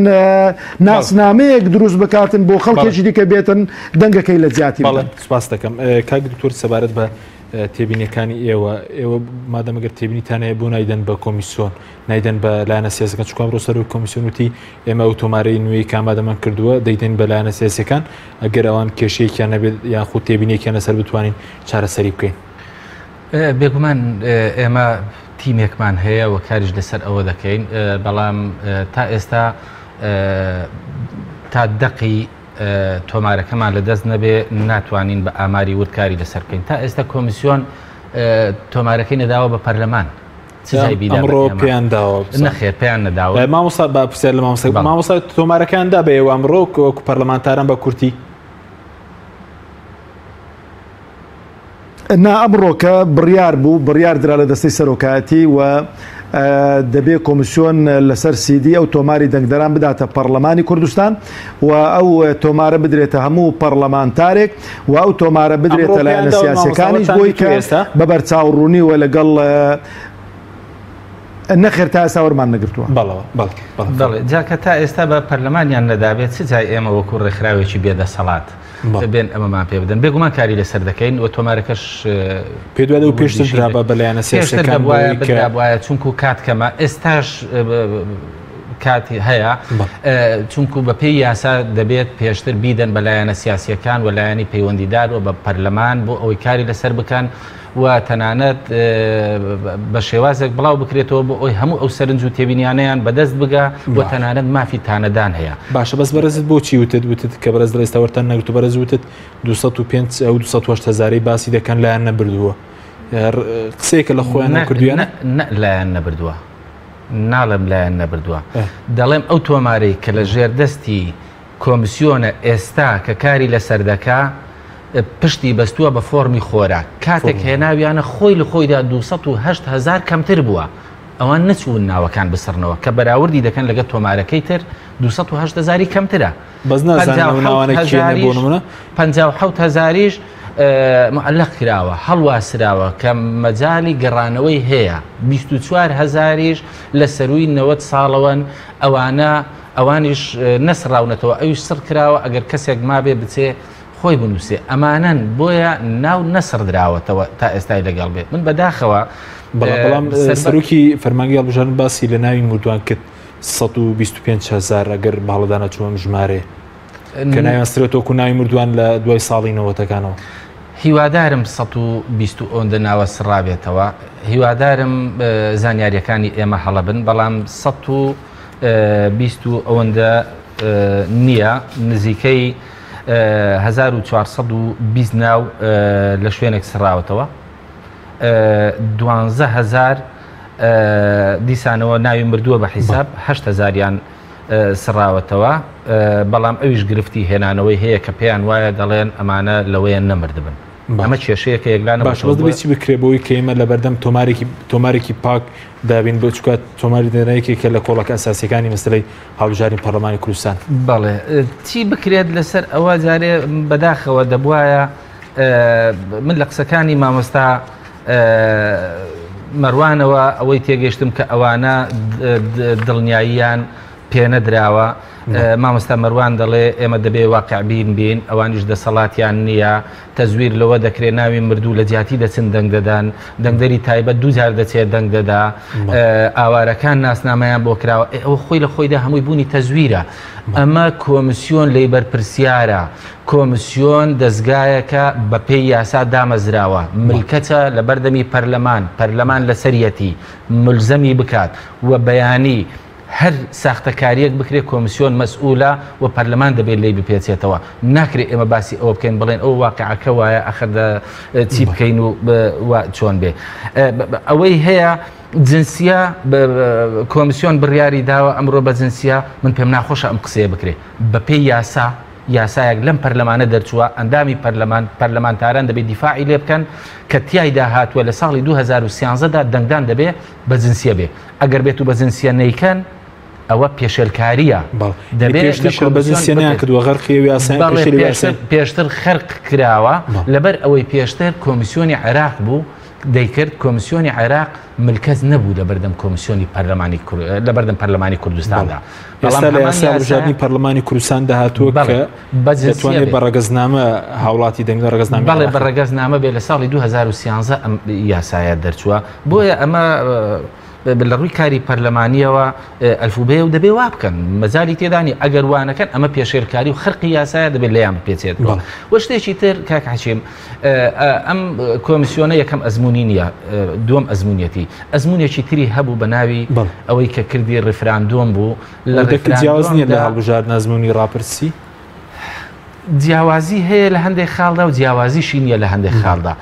S3: ناسنامەیەک دروست بکاتن بۆ خەڵکێکی دیکە بێتن دەنگەکەی لە جیاتی
S2: بەڵێ سپاس دەکەم کاک دکتۆر سەبارەت بە تێبینیەکانی ئێوە، ئێوە مادەم ئەگەر تێبینیتان هەیە بۆ نایدەن بە کۆمیسیۆن، نایدەن بە لایەنە سیاسەکان، چونکە ئەمڕۆ سەرۆکی کۆمیسیۆن وتی ئێمە ئەو تۆمارەی نوێی کە ئامادەمان کردووە دەیدەین بە لایەنە سیاسەکان، ئەگەر ئەوان کێشەیەکیان نەبێت یاخود تێبینیەکیان لەسەر بتوانین چارەسەری بکەین.
S4: بێگومان ئێمە تیمێکمان هەیە و کاریش لەسەر ئەوە دەکەین، بەڵام تا ئێستا تا دەقی تۆمارەکەمان لە دەست نەبێ ناتوانین بە ئاماری ورد کاری لەسەر بکەین. تا ئێستا کۆمیسیۆن تۆمارەکەی نەداوە بە پەرلەمان.
S2: ئەمڕۆ پێیان داوە؟
S4: نەخێر پێیان نەداوە.
S2: مامۆستا با پرسیار لە مامۆستا مامۆستا تۆمارەکەیان دا بە ئێوە ئەمڕۆ وەکو پەرلەمانتاران بە کورتی؟
S3: نا ئەمڕۆکە بڕیار بوو، بڕیار درا لە دەستەی سەرۆکایەتی و دەبێ کۆمیسیۆن لەسەر سیدی ئەو تۆماری دەنگدەران بداتە پەڕلەمانی کوردستان و ئەو تۆمارە بدرێتە هەموو پەڕلەمانتارێک و ئەو تۆمارە بدرێتە لایەنە سیاسیەکانیش بۆی کە بە بەرچاوڕوونی و لەگەڵ نەخێر تا ئێستا وەرمان نەگرتووە.
S4: بەڵێ جا کە تا ئێستا بە پەرلەمانیان نەدابێت چ جای ئێمە وەکو ڕێکخراوێکی بێدەسەڵات بێن ئەمەمان پێ بدەن. بێگومان کاری لەسەر دەکەین و تۆمارەکەش
S2: پێ دوای ئەو پێشتر درابا بە لایەنە سیاسیەکان
S4: بوایە چونکو کات کەمە ئێستاش کات هەیە چونکو بە پێی یاسا دەبێت پێشتر بیدەن بە لایەنە سیاسیەکان و لایەنی پەیوەندیدار و بە پەرلەمان بۆ ئەوەی کاری لەسەر بکەن و تەنانەت بە شێوازێک بڵاو بکرێتەوە بۆ ئەوی هەموو ئەو سەرنج و تێبینیانەیان بەدەست بگا و تەنانەت مافی تانەدان هەیە.
S2: باشە بەس بەرزت بۆچی وتت وتت کە بەرز دەڵێ ئێستا وەرتان نەگرت و بەرز وتت 205 ئەو 208 هەزارەی باسی دەکەن لایان نەبردووە قسەیەکە لە خۆیان نەکردویانە؟
S4: نە لایان نەبردووە ناڵێم لایان نەبردووە دەڵێم ئەو تۆمارەی کە لە ژێر دەستی کۆمسیۆنە ئێستا کە کاری لەسەر دەکا پشتی بەستووە بە فۆڕمی خۆراک، کاتێک هێناویانە خۆی لە خۆیدا 208 هەزار کەمتر بووە، ئەوان نەچوون ناوەکان بسڕنەوە، کە بەراوردی دەکەن لەگەڵ تۆمارەکەی تر 208 هەزاری کەمترە.
S2: بەس نازانن ئەو ناوانە کێنە بۆ نمونە؟
S4: 57 هەزاریش معلق کراوە، هەڵواسراوە کە مەجالی گەڕانەوەی هەیە، 24 هەزاریش لە سەرووی 90 ساڵەوەن، ئەوانە ئەوانیش نەسڕاونەتەوە ئەویش سڕ کراوە ئەگەر کەسێک مابێ بچێ خۆی بنووسێ ئەمانەن بۆیە ناو نەسڕدراوەتەوە تا ئێستای لەگەڵ بێت من بەداخەوە.
S2: بەڵام سەرۆکی فەرمانگەی هەڵبژاردن باسی لە ناوی مردووان کرد 125 هەزار ئەگەر بەهەڵەدا نەچووم ئەم ژمارەیە کە ناویان سرێتەوە و ناوی مردووان لە دوای ساڵی نەوەتەکانەوە.
S4: هیوادارم 120 ئۆندە ناوە سڕابێتەوە هیوادارم زانیاریەکانی ئێمە هەڵە بن بەڵام 120 و ئەوەندە نییە نزیکەی 1420 ناو لە شوێنێک سڕاوەتەوە 12000 دیسانەوە ناوی مردووە بە حیساب 8000یان سڕاوەتەوە بەڵام ئەویش گرفتی هێنانەوەی هەیە کە پێیان وایە دەڵێن ئەمانە لەوەیە نەمردبن ئەمە کێشەیەکە یەکلا
S2: باشە بەس دەبێت چی بکرێت بۆی کە ئێمە لەبەردەم تۆمارێکی تۆمارێکی پاک دابین بۆ چکە تۆماری دەنە یەکێکە لە کۆڵەکە ئەساسیەکانی مەسلەی هەڵبژاردنی پەرلەمانی کوردستان.
S4: بەڵێ چی بکرێت لەسەر ئەوە جارێ بەداخەوە دەبواە من لە قسەکانی مامۆستا مەروانەوە ئەوەی تێگەیشتم کە ئەوانە دڵنیاییان پێنەدراوە مامۆستا مەروان دەڵێ ئێمە دەبێ واقعبین بین ئەوانیش دەسەڵاتیان نییە تەزویر لەوە دەکرێت ناوی مردوو لە جیاتی دەچن دەنگ دەدەن دەنگدەری تایبەت دووجار دەچێت دەنگ دەدا ئاوارەکان ناسنامەیان بۆ کراوە ئەوە خۆی لە خۆیدا هەمووی بوونی تەزویرە ئەمە کۆمسیۆن لی بەرپرسیارە کۆمسیۆن دەزگایەکە بە پێی یاسا دامەزراوە ملکەچە لە بەردەمی پەرلەمان پەرلەمان لەسەریەتی ملزەمی بکات و بەیانی هەر ساختەکاریەک بکرێت کۆمسیۆن مەسئولە و پەرلەمان دەبێت لێی بپێچێتەوە ناکرێت ئێمە باسی ئەوە بکەین بڵێن ئەو واقعەکە وایە ئەخر چی بکەین و چۆن بێ ئەوەی هەیە جنسیە کۆمسیۆن بڕیاری داوە ئەمڕۆ بە جنسیە من پێم ناخۆشە ئەم قسەیە بکرێت بەپێی یاسا یاسایەک لەم پەرلەمانە دەرچووە ئەندامی پەرلەمان پەرلەمانتاران دەبێت دیفاعی لێ بکەن کە تیایدا هاتووە لە ساڵی 2013 دا دەنگدان دەبێ بە جنسیە بێ ئەگەر بێت و بە جنسیە نەیکەن ئەوە پێشێلکارییە
S2: دەبێت پێشتر بە جنسیە نەیان کردووە غەرقی ئەو یاسایان پێشێلی یاسای
S4: پێشتر خەرق کراوە لەبەر ئەوەی پێشتر کۆمیسیۆنی عێراق بوو دەیکرد، کۆمسیۆنی عێراق ملکەچ نەبوو لەبەردەم کۆمسیۆنی پەرلەمانی لەبەردەم پەرلەمانی کوردستاندا.
S2: بەڵام لە یاسای هەڵبژاردنی پەرلەمانی کوردستان داهاتووە کە دەتوانێت بە ڕەگەزنامە هاوڵاتی دەنگ لە ڕەگەزنامە
S4: بەڵێ بە ڕەگەزنامە بێ. لە ساڵی 2013 ئەم یاسایە دەرچووە، بۆیە ئەمە لە ڕووی کاری پەرلەمانیەوە ئەلفوبێ و دەبێ وا بکەن، مەجالی تێدانی. ئەگەر وانەکەن ئەمە پێشێلکاری و خرقی یاسایە، دەبێت لێیان بپێچێتەوە. و شتێکی تر کاک حەکیم، ئەم کۆمیسیۆنە یەکەم ئەزمموی نییە، دووەم ئەزمونیەتی، ئەزمونێکی تری هەبوو بە ناوی ئەوەی کە کردی ڕیفراندۆم بوو.
S2: لە جیاواز نییە لە هەڵبژاردن ئەزمموی ڕاپرسی؟
S4: جیاوازی هەیە لە هەندێک خاڵدا و جیاوازیشی نییە لە هەندێک خاڵدا.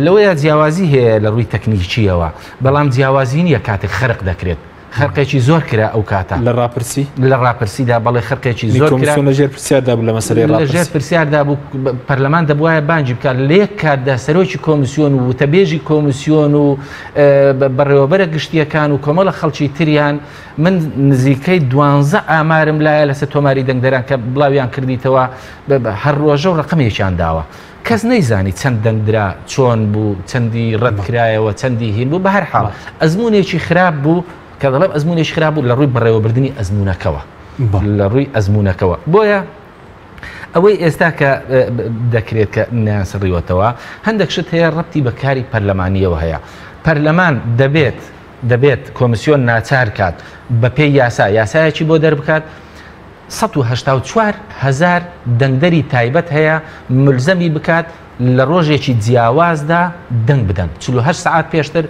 S4: لەوەیە جیاوازی هەیە لە ڕووی تەکنیکیەوە، بەڵام جیاوازی نییە کاتێک خەرق دەکرێت. خەرقێکی زۆر کرا ئەو کاتە
S2: لە ڕاپرسی؟
S4: لە ڕاپرسیدا بەڵێ خەرقێکی زۆر کرا.
S2: لە ژێر پرسیاردا بوو لە مەسەلەی
S4: ڕاپرسی. لە ژێر پرسیاردا بوو، پەرلەمان دەبوایە بانگی بکات. لە یەک کاتدا سەرۆکی کۆمیسیۆن و وتەبێژی کۆمیسیۆن و بەڕێوەبەرە گشتیەکان و کۆمەڵە خەڵکی تریان، من نزیکەی 12 ئامارم لایە لەسەر تۆماری دەنگدەران کە بڵاویان کردیتەوە، هەر ڕۆژە و ڕقمێکیان داوە. کەس نەیزانی چەند دەنگدرا، چۆن بوو، چەندی ڕەت کرایەوە، چەندی هین بوو. بە هەر حاڵ ئەزمونێکی خراپ بوو. کە دەڵێم ئەزمونێکی خراپ بوو لە ڕووی بەڕێوەبردنی ئەزمونەکەوە، لە ڕووی ئەزمونەکەوە. بۆیە ئەوەی ئێستا کە دەکرێت کە ناسڕیوەتەوە، هەندێک شت هەیە ڕەبتی بە کاری پەرلەمانیەوە هەیە. پەرلەمان دەبێت کۆمیسیۆن ناچار کات بە پێی یاسا یاسایەکی بۆ دەربکات. 184 هزار دەنگدەری تایبەت هەیە، ملزەمی بکات لە ڕۆژێکی جیاوازدا دەنگ بدەن 48 سعات پێشتر،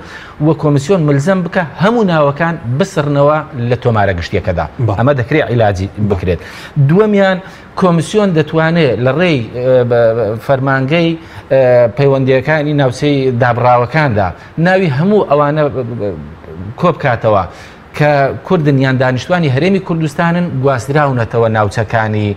S4: و کۆمیسیۆن ملزەم بکە هەموو ناوەکان بسڕنەوە لە تۆمارە گشتیەکەدا. ئەمە دەکرێت عیلاجی بکرێت. دووەمیان کۆمیسیۆن دەتوانێت لە ڕێی فەرمانگەی پەیوەندیەکانی ناوچەی دابڕاوەکاندا ناوی هەموو ئەوانە کۆبکاتەوە کە کوردن یان دانیشتوانی هەرێمی کوردستانن گواستراونەتەوە ناوچەکانی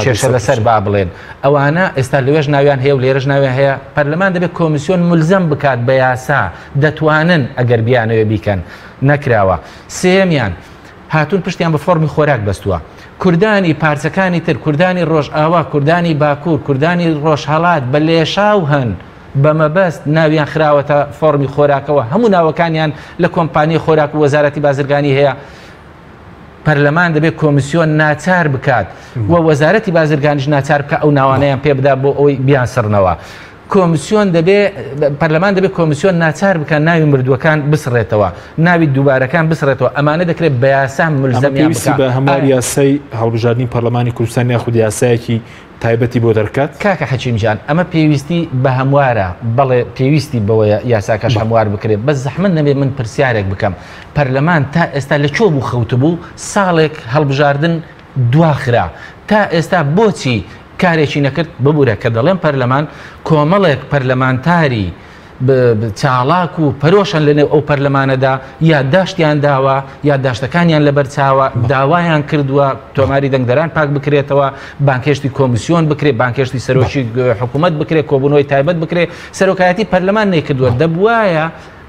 S4: کێشە لەسەر با بڵێن. ئەوانە ئێستا لەوێش ناویان هەیە و لێرەش ناویان هەیە. پەرلەمان دەبێت کۆمیسیۆن ملزەم بکات بە یاسا، دەتوانن ئەگەر بیانەوێ بیکەن، نەکراوە. سێمیان هاتوون پشتیان بە فۆرمی خۆراک بەستووە. کوردانی پارچەکانی تر، کوردانی ڕۆژئاوا، کوردانی باکوور، کوردانی ڕۆژهەڵات بە لێشاو هەن بە مەبەست ناویان خراوەتە فۆرمی خۆراکەوە، هەموو ناوەکانیان لە کۆمپانی خۆراک و وەزارەتی بازرگانی هەیە. پەرلەمان دەبێت کۆمیسیۆن ناچار بکات و وەزارەتی بازرگانیش ناچار بکە ئەو ناوانەیان پێ بدا بۆ ئەوەی بیانسڕنەوە. کۆمیسیۆن دەبێ، پەرلەمان دەبێت کۆمیسیۆن ناچار بکە ناوی مردووەکان بسڕێتەوە، ناوی دووبارەکان بسڕێتەوە. ئەمانە دەکرێت بە یاسا ملزەمیان بکە.
S2: بە هەموار یاسای هەڵبژاردنی پەرلەمانی کوردستان یاخود یاسایەکی تایبەتی بۆ دەرکات؟
S4: کاکە حەکیم جان، ئەمە پێویستی بە هەموارە، بەڵێ پێویستی بەوەیە یاساکەش هەموار بکرێت. بەس زەحمەت نەبێ من پرسیارێک بکەم، پەرلەمان تا ئێستا لە کوێ بوو خەوتبوو؟ ساڵێک هەڵبژاردن دواخرا، تا ئێستا بۆچی کارێکی نەکرد؟ ببوورە کە دەڵێم پەرلەمان، کۆمەڵێک پەرلەمانتاری چاڵاک و پەرۆشن لەنێو ئەو پەرلەمانەدا یادداشتیان داوە، یادداشتەکانیان لەبەرچاوە، داوایان کردووە تۆماری دەنگدەران پاک بکرێتەوە، بانکێشتی کۆمیسیۆن بکرێت، بانکێشتی سەرۆکی حکوومەت بکرێت، کۆبوونەوەی تایبەت بکرێت. سەرۆکایەتی پەرلەمان نەیکردووە. دەبوایە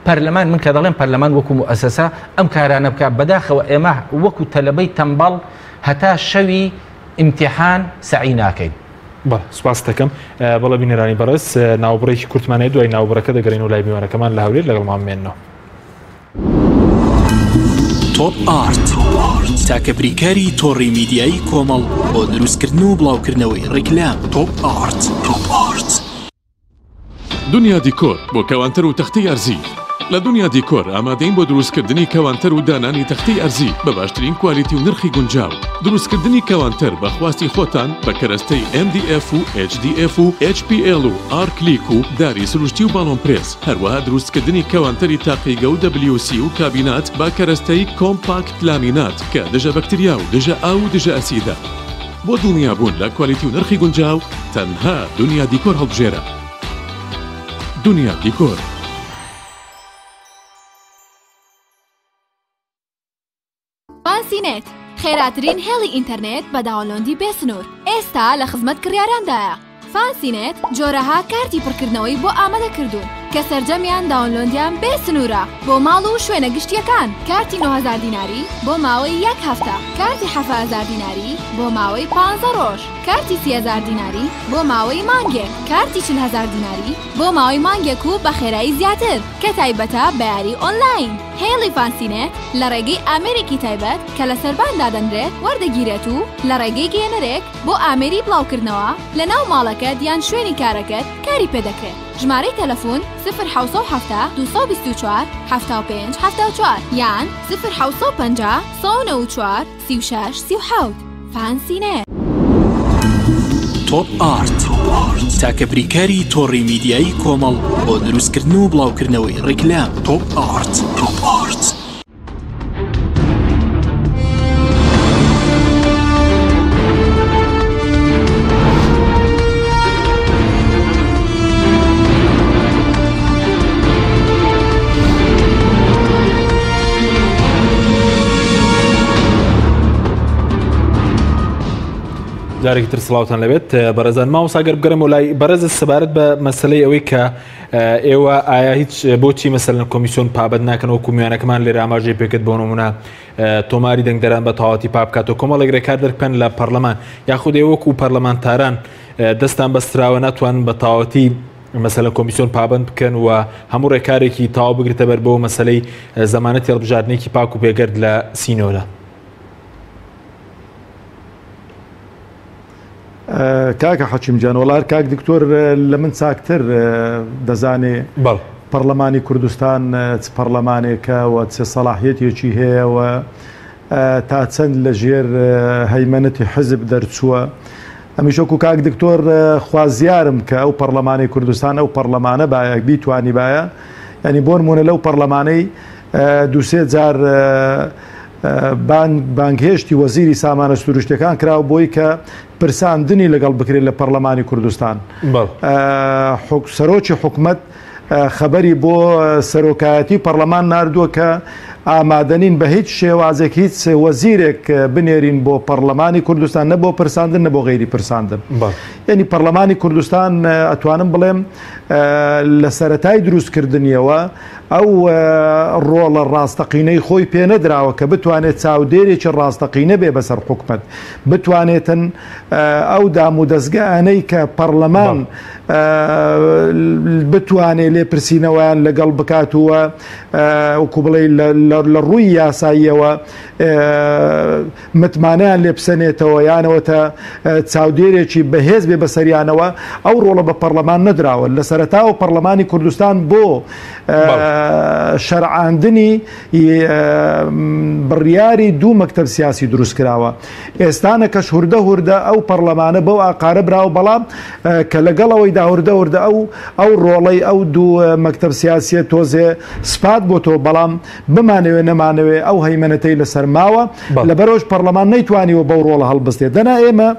S4: پەرلەمان، من کە دەڵێم پەرلەمان وەکو موئەسەسە ئەم کارانە بکات. بەداخەوە ئێمە وەکو تەلەبەی تەمبەڵ هەتا شەوی ئیمتیحان سەعی ناکەین.
S2: بەڵێ سوپاس دەکەم. بەڵێ بینەرانی بەڕێز، ناوبڕێکی کورتمان هەیە، دوای ناوبڕەکە دەگەڕێین و لای میوانەکەمان لە هەولێر لەگەڵمان بمێننەوە.
S1: تۆپ ئارت تاکە بریکاری تۆڕی میدیایی کۆمەڵ بۆ دروستکردن و بڵاوکردنەوەی ڕیکلام. تۆپ ئارت. تۆپ ئارت.
S5: دنیا دیکۆر بۆ کەوانتەر و تەختەی ئەرزی. لە دنیا دیکۆر ئامادەین بۆ دروستکردنی کەوانتەر و دانانی تەختەی ئەرزی بە باشترین کوالیتی و نرخی گونجاو. دروستکردنی کەوانتەر بە خواستی خۆتان بە کەرەستەی MDF و HDF و HPL و ئارکلیک و داری سروشتی و باڵۆن پرێس، هەروەها دروستکردنی کەوانتەری تاقیگە و WC و کابینات بە کەرەستەی کۆمپاکت لامینات کە دژە بەکتریا و دژە ئاو و دژە ئەسیدە. بۆ دڵنیابوون لە کوالیتی و نرخی گونجاو تەنها دنیا دیکۆر هەڵبژێرە. دنیا دیکۆر.
S6: فانسی نێت، خێراترین هێڵی ئینتەرنێت بە download ی بێ سنوور، ئێستا لە خزمەت کڕیاراندایە. فانسی نێت جۆرەها کارتی پڕکردنەوەی بۆ ئامادە کردوون. کە سەرجەمیان download یان بێ سنوورە بۆ ماڵ و شوێنە گشتییەکان، کارتی 9000 دیناری بۆ ماوەی یەک هەفتە، کارتی 7000 دیناری بۆ ماوەی پانزە ڕۆژ، کارتی 30000 دیناری بۆ ماوەی مانگێک، کارتی 40000 دیناری بۆ ماوەی مانگێک و بە خێرایی زیاتر کە تایبەتە بە یاری ئۆنلاین. هێڵی فانسینێت لە ڕێگەی ئامێرێکی تایبەت کە لە سەربان دادەنرێت وەردەگیرێت و لە ڕێگەی گەیەنەرێک بۆ ئامێری بڵاوکردنەوە لە ناو ماڵەکەت یان شوێنی کارەکەت کاری پێدەکرێت. ژمارەی تەلەفون، 0 770 224 75 74 یان 0 750 194 36 37. فانسینێت.
S1: تۆپ ئارت تاکە بریکاری تۆڕی میدیایی کۆمەڵ بۆ دروستکردن و بڵاوکردنەوەی ڕیکلام. تۆپ ئارت. تۆپ ئارت.
S2: جارێکی تر سڵاوتان لەبێت بەڕێزان. مامۆستا گەر بگەڕێمەوە لای بەڕێز سەبارەت بە مەسلەی ئەوەی کە ئێوە ئایا هیچ بۆچی مەسەلەن کۆمیسیۆن پابەند ناکەن وەکو میوانەکەمان لێرە ئاماژەی پێکرد بۆ نمونە تۆماری دەنگدەران بە تەواوەتی پاک بکاتەوە کۆمەڵێک رێکار دەربکەن لە پەرلەمان یاخود ئێوە وەکو پەرلەمانتاران دەستان بەستراوە ناتوانن بە تەواوەتی مەسەلە کۆمیسیۆن پابند بکەن و هەموو ڕێکارێکی تەواو بگرتە بەر بۆ مەسەلەی زەمانەتی هەڵبژاردنێکی پاک و بێگەرد لە سینۆرە.
S3: کاکە حەکیم گیان وەڵا هەر کاک دکتۆر لە من چاکتر دەزانێ پەڕلەمانی کوردستان چ پەڕلەمانێکە و چ سەڵاحیەتێکی هەیە و تا چەند لە ژێر هەیمەنەتی حزب دەرچووە. ئەمیش وەکو کاک دکتۆر خوازیارم کە ئەو پەڕلەمانی کوردستان ئەو پەڕلەمانە بایە بیتوانیبایە، یعنی بۆ نمونە لەو پەڕلەمانەی دووسێ جار بانگهێشتی وەزیری سامانە سروشتیەکان کراوە بۆی کە پرساندنی لەگەڵ بکرێت لە پەرلەمانی کوردستان. سەرۆکی حکومەت خەبەری بۆ سەرۆکایەتی پەرلەمان ناردووە کە ئامادەنین بە هیچ شێوازێک هیچ وەزیرێک بنێرین بۆ پەرلەمانی کوردستان، نە بۆ پرساندن نە بۆ غەیری پرساندن. یعنی پەرلەمانی کوردستان ئەتوانم بڵێم لە سەرەتای دروستکردنیەوە ئەو ڕۆڵە ڕاستەقینەی خۆی پێ نەدراوە کە بتوانێت چاودێرێکی ڕاستەقینە بێ بەسەر حکومەت، بتوانێتن ئەو دام و دەستگایانەی کە پەرلەمان بتوانێت لێپرسینەوەیان لەگەڵ بکات و وەکو بڵێ لە ڕووی یاساییەوە متمانەیان لێ بسەنێتەوە یانەوە تا چاودێرێکی بەهێز بێ بەسەریانەوە، ئەو ڕۆڵە بە پەرلەمان نەدراوە. لە سەرەتاوە پەرلەمانی کوردستان بۆ شەرعاندنی بڕیاری دوو مەکتەب سیاسی دروست کراوە. ئێستانەکەش هوردە هوردە ئەو پەرلەمانە بەو ئاقارە براوە، بەڵام کە لەگەڵ ئەوەیدا هوردە هوردە ئەو ڕۆڵەی ئەو دوو مەکتەب سیاسیە تۆزێ سپات بۆتەوە، بەڵام بمانەوێ نەمانەوێ ئەو هەیمەنەتەی لەسەر ماوە، لەبەرئەوەش پەڕلەمان نەیتوانیوە بەو ڕۆڵە هەڵبستێ. دەنا ئێمە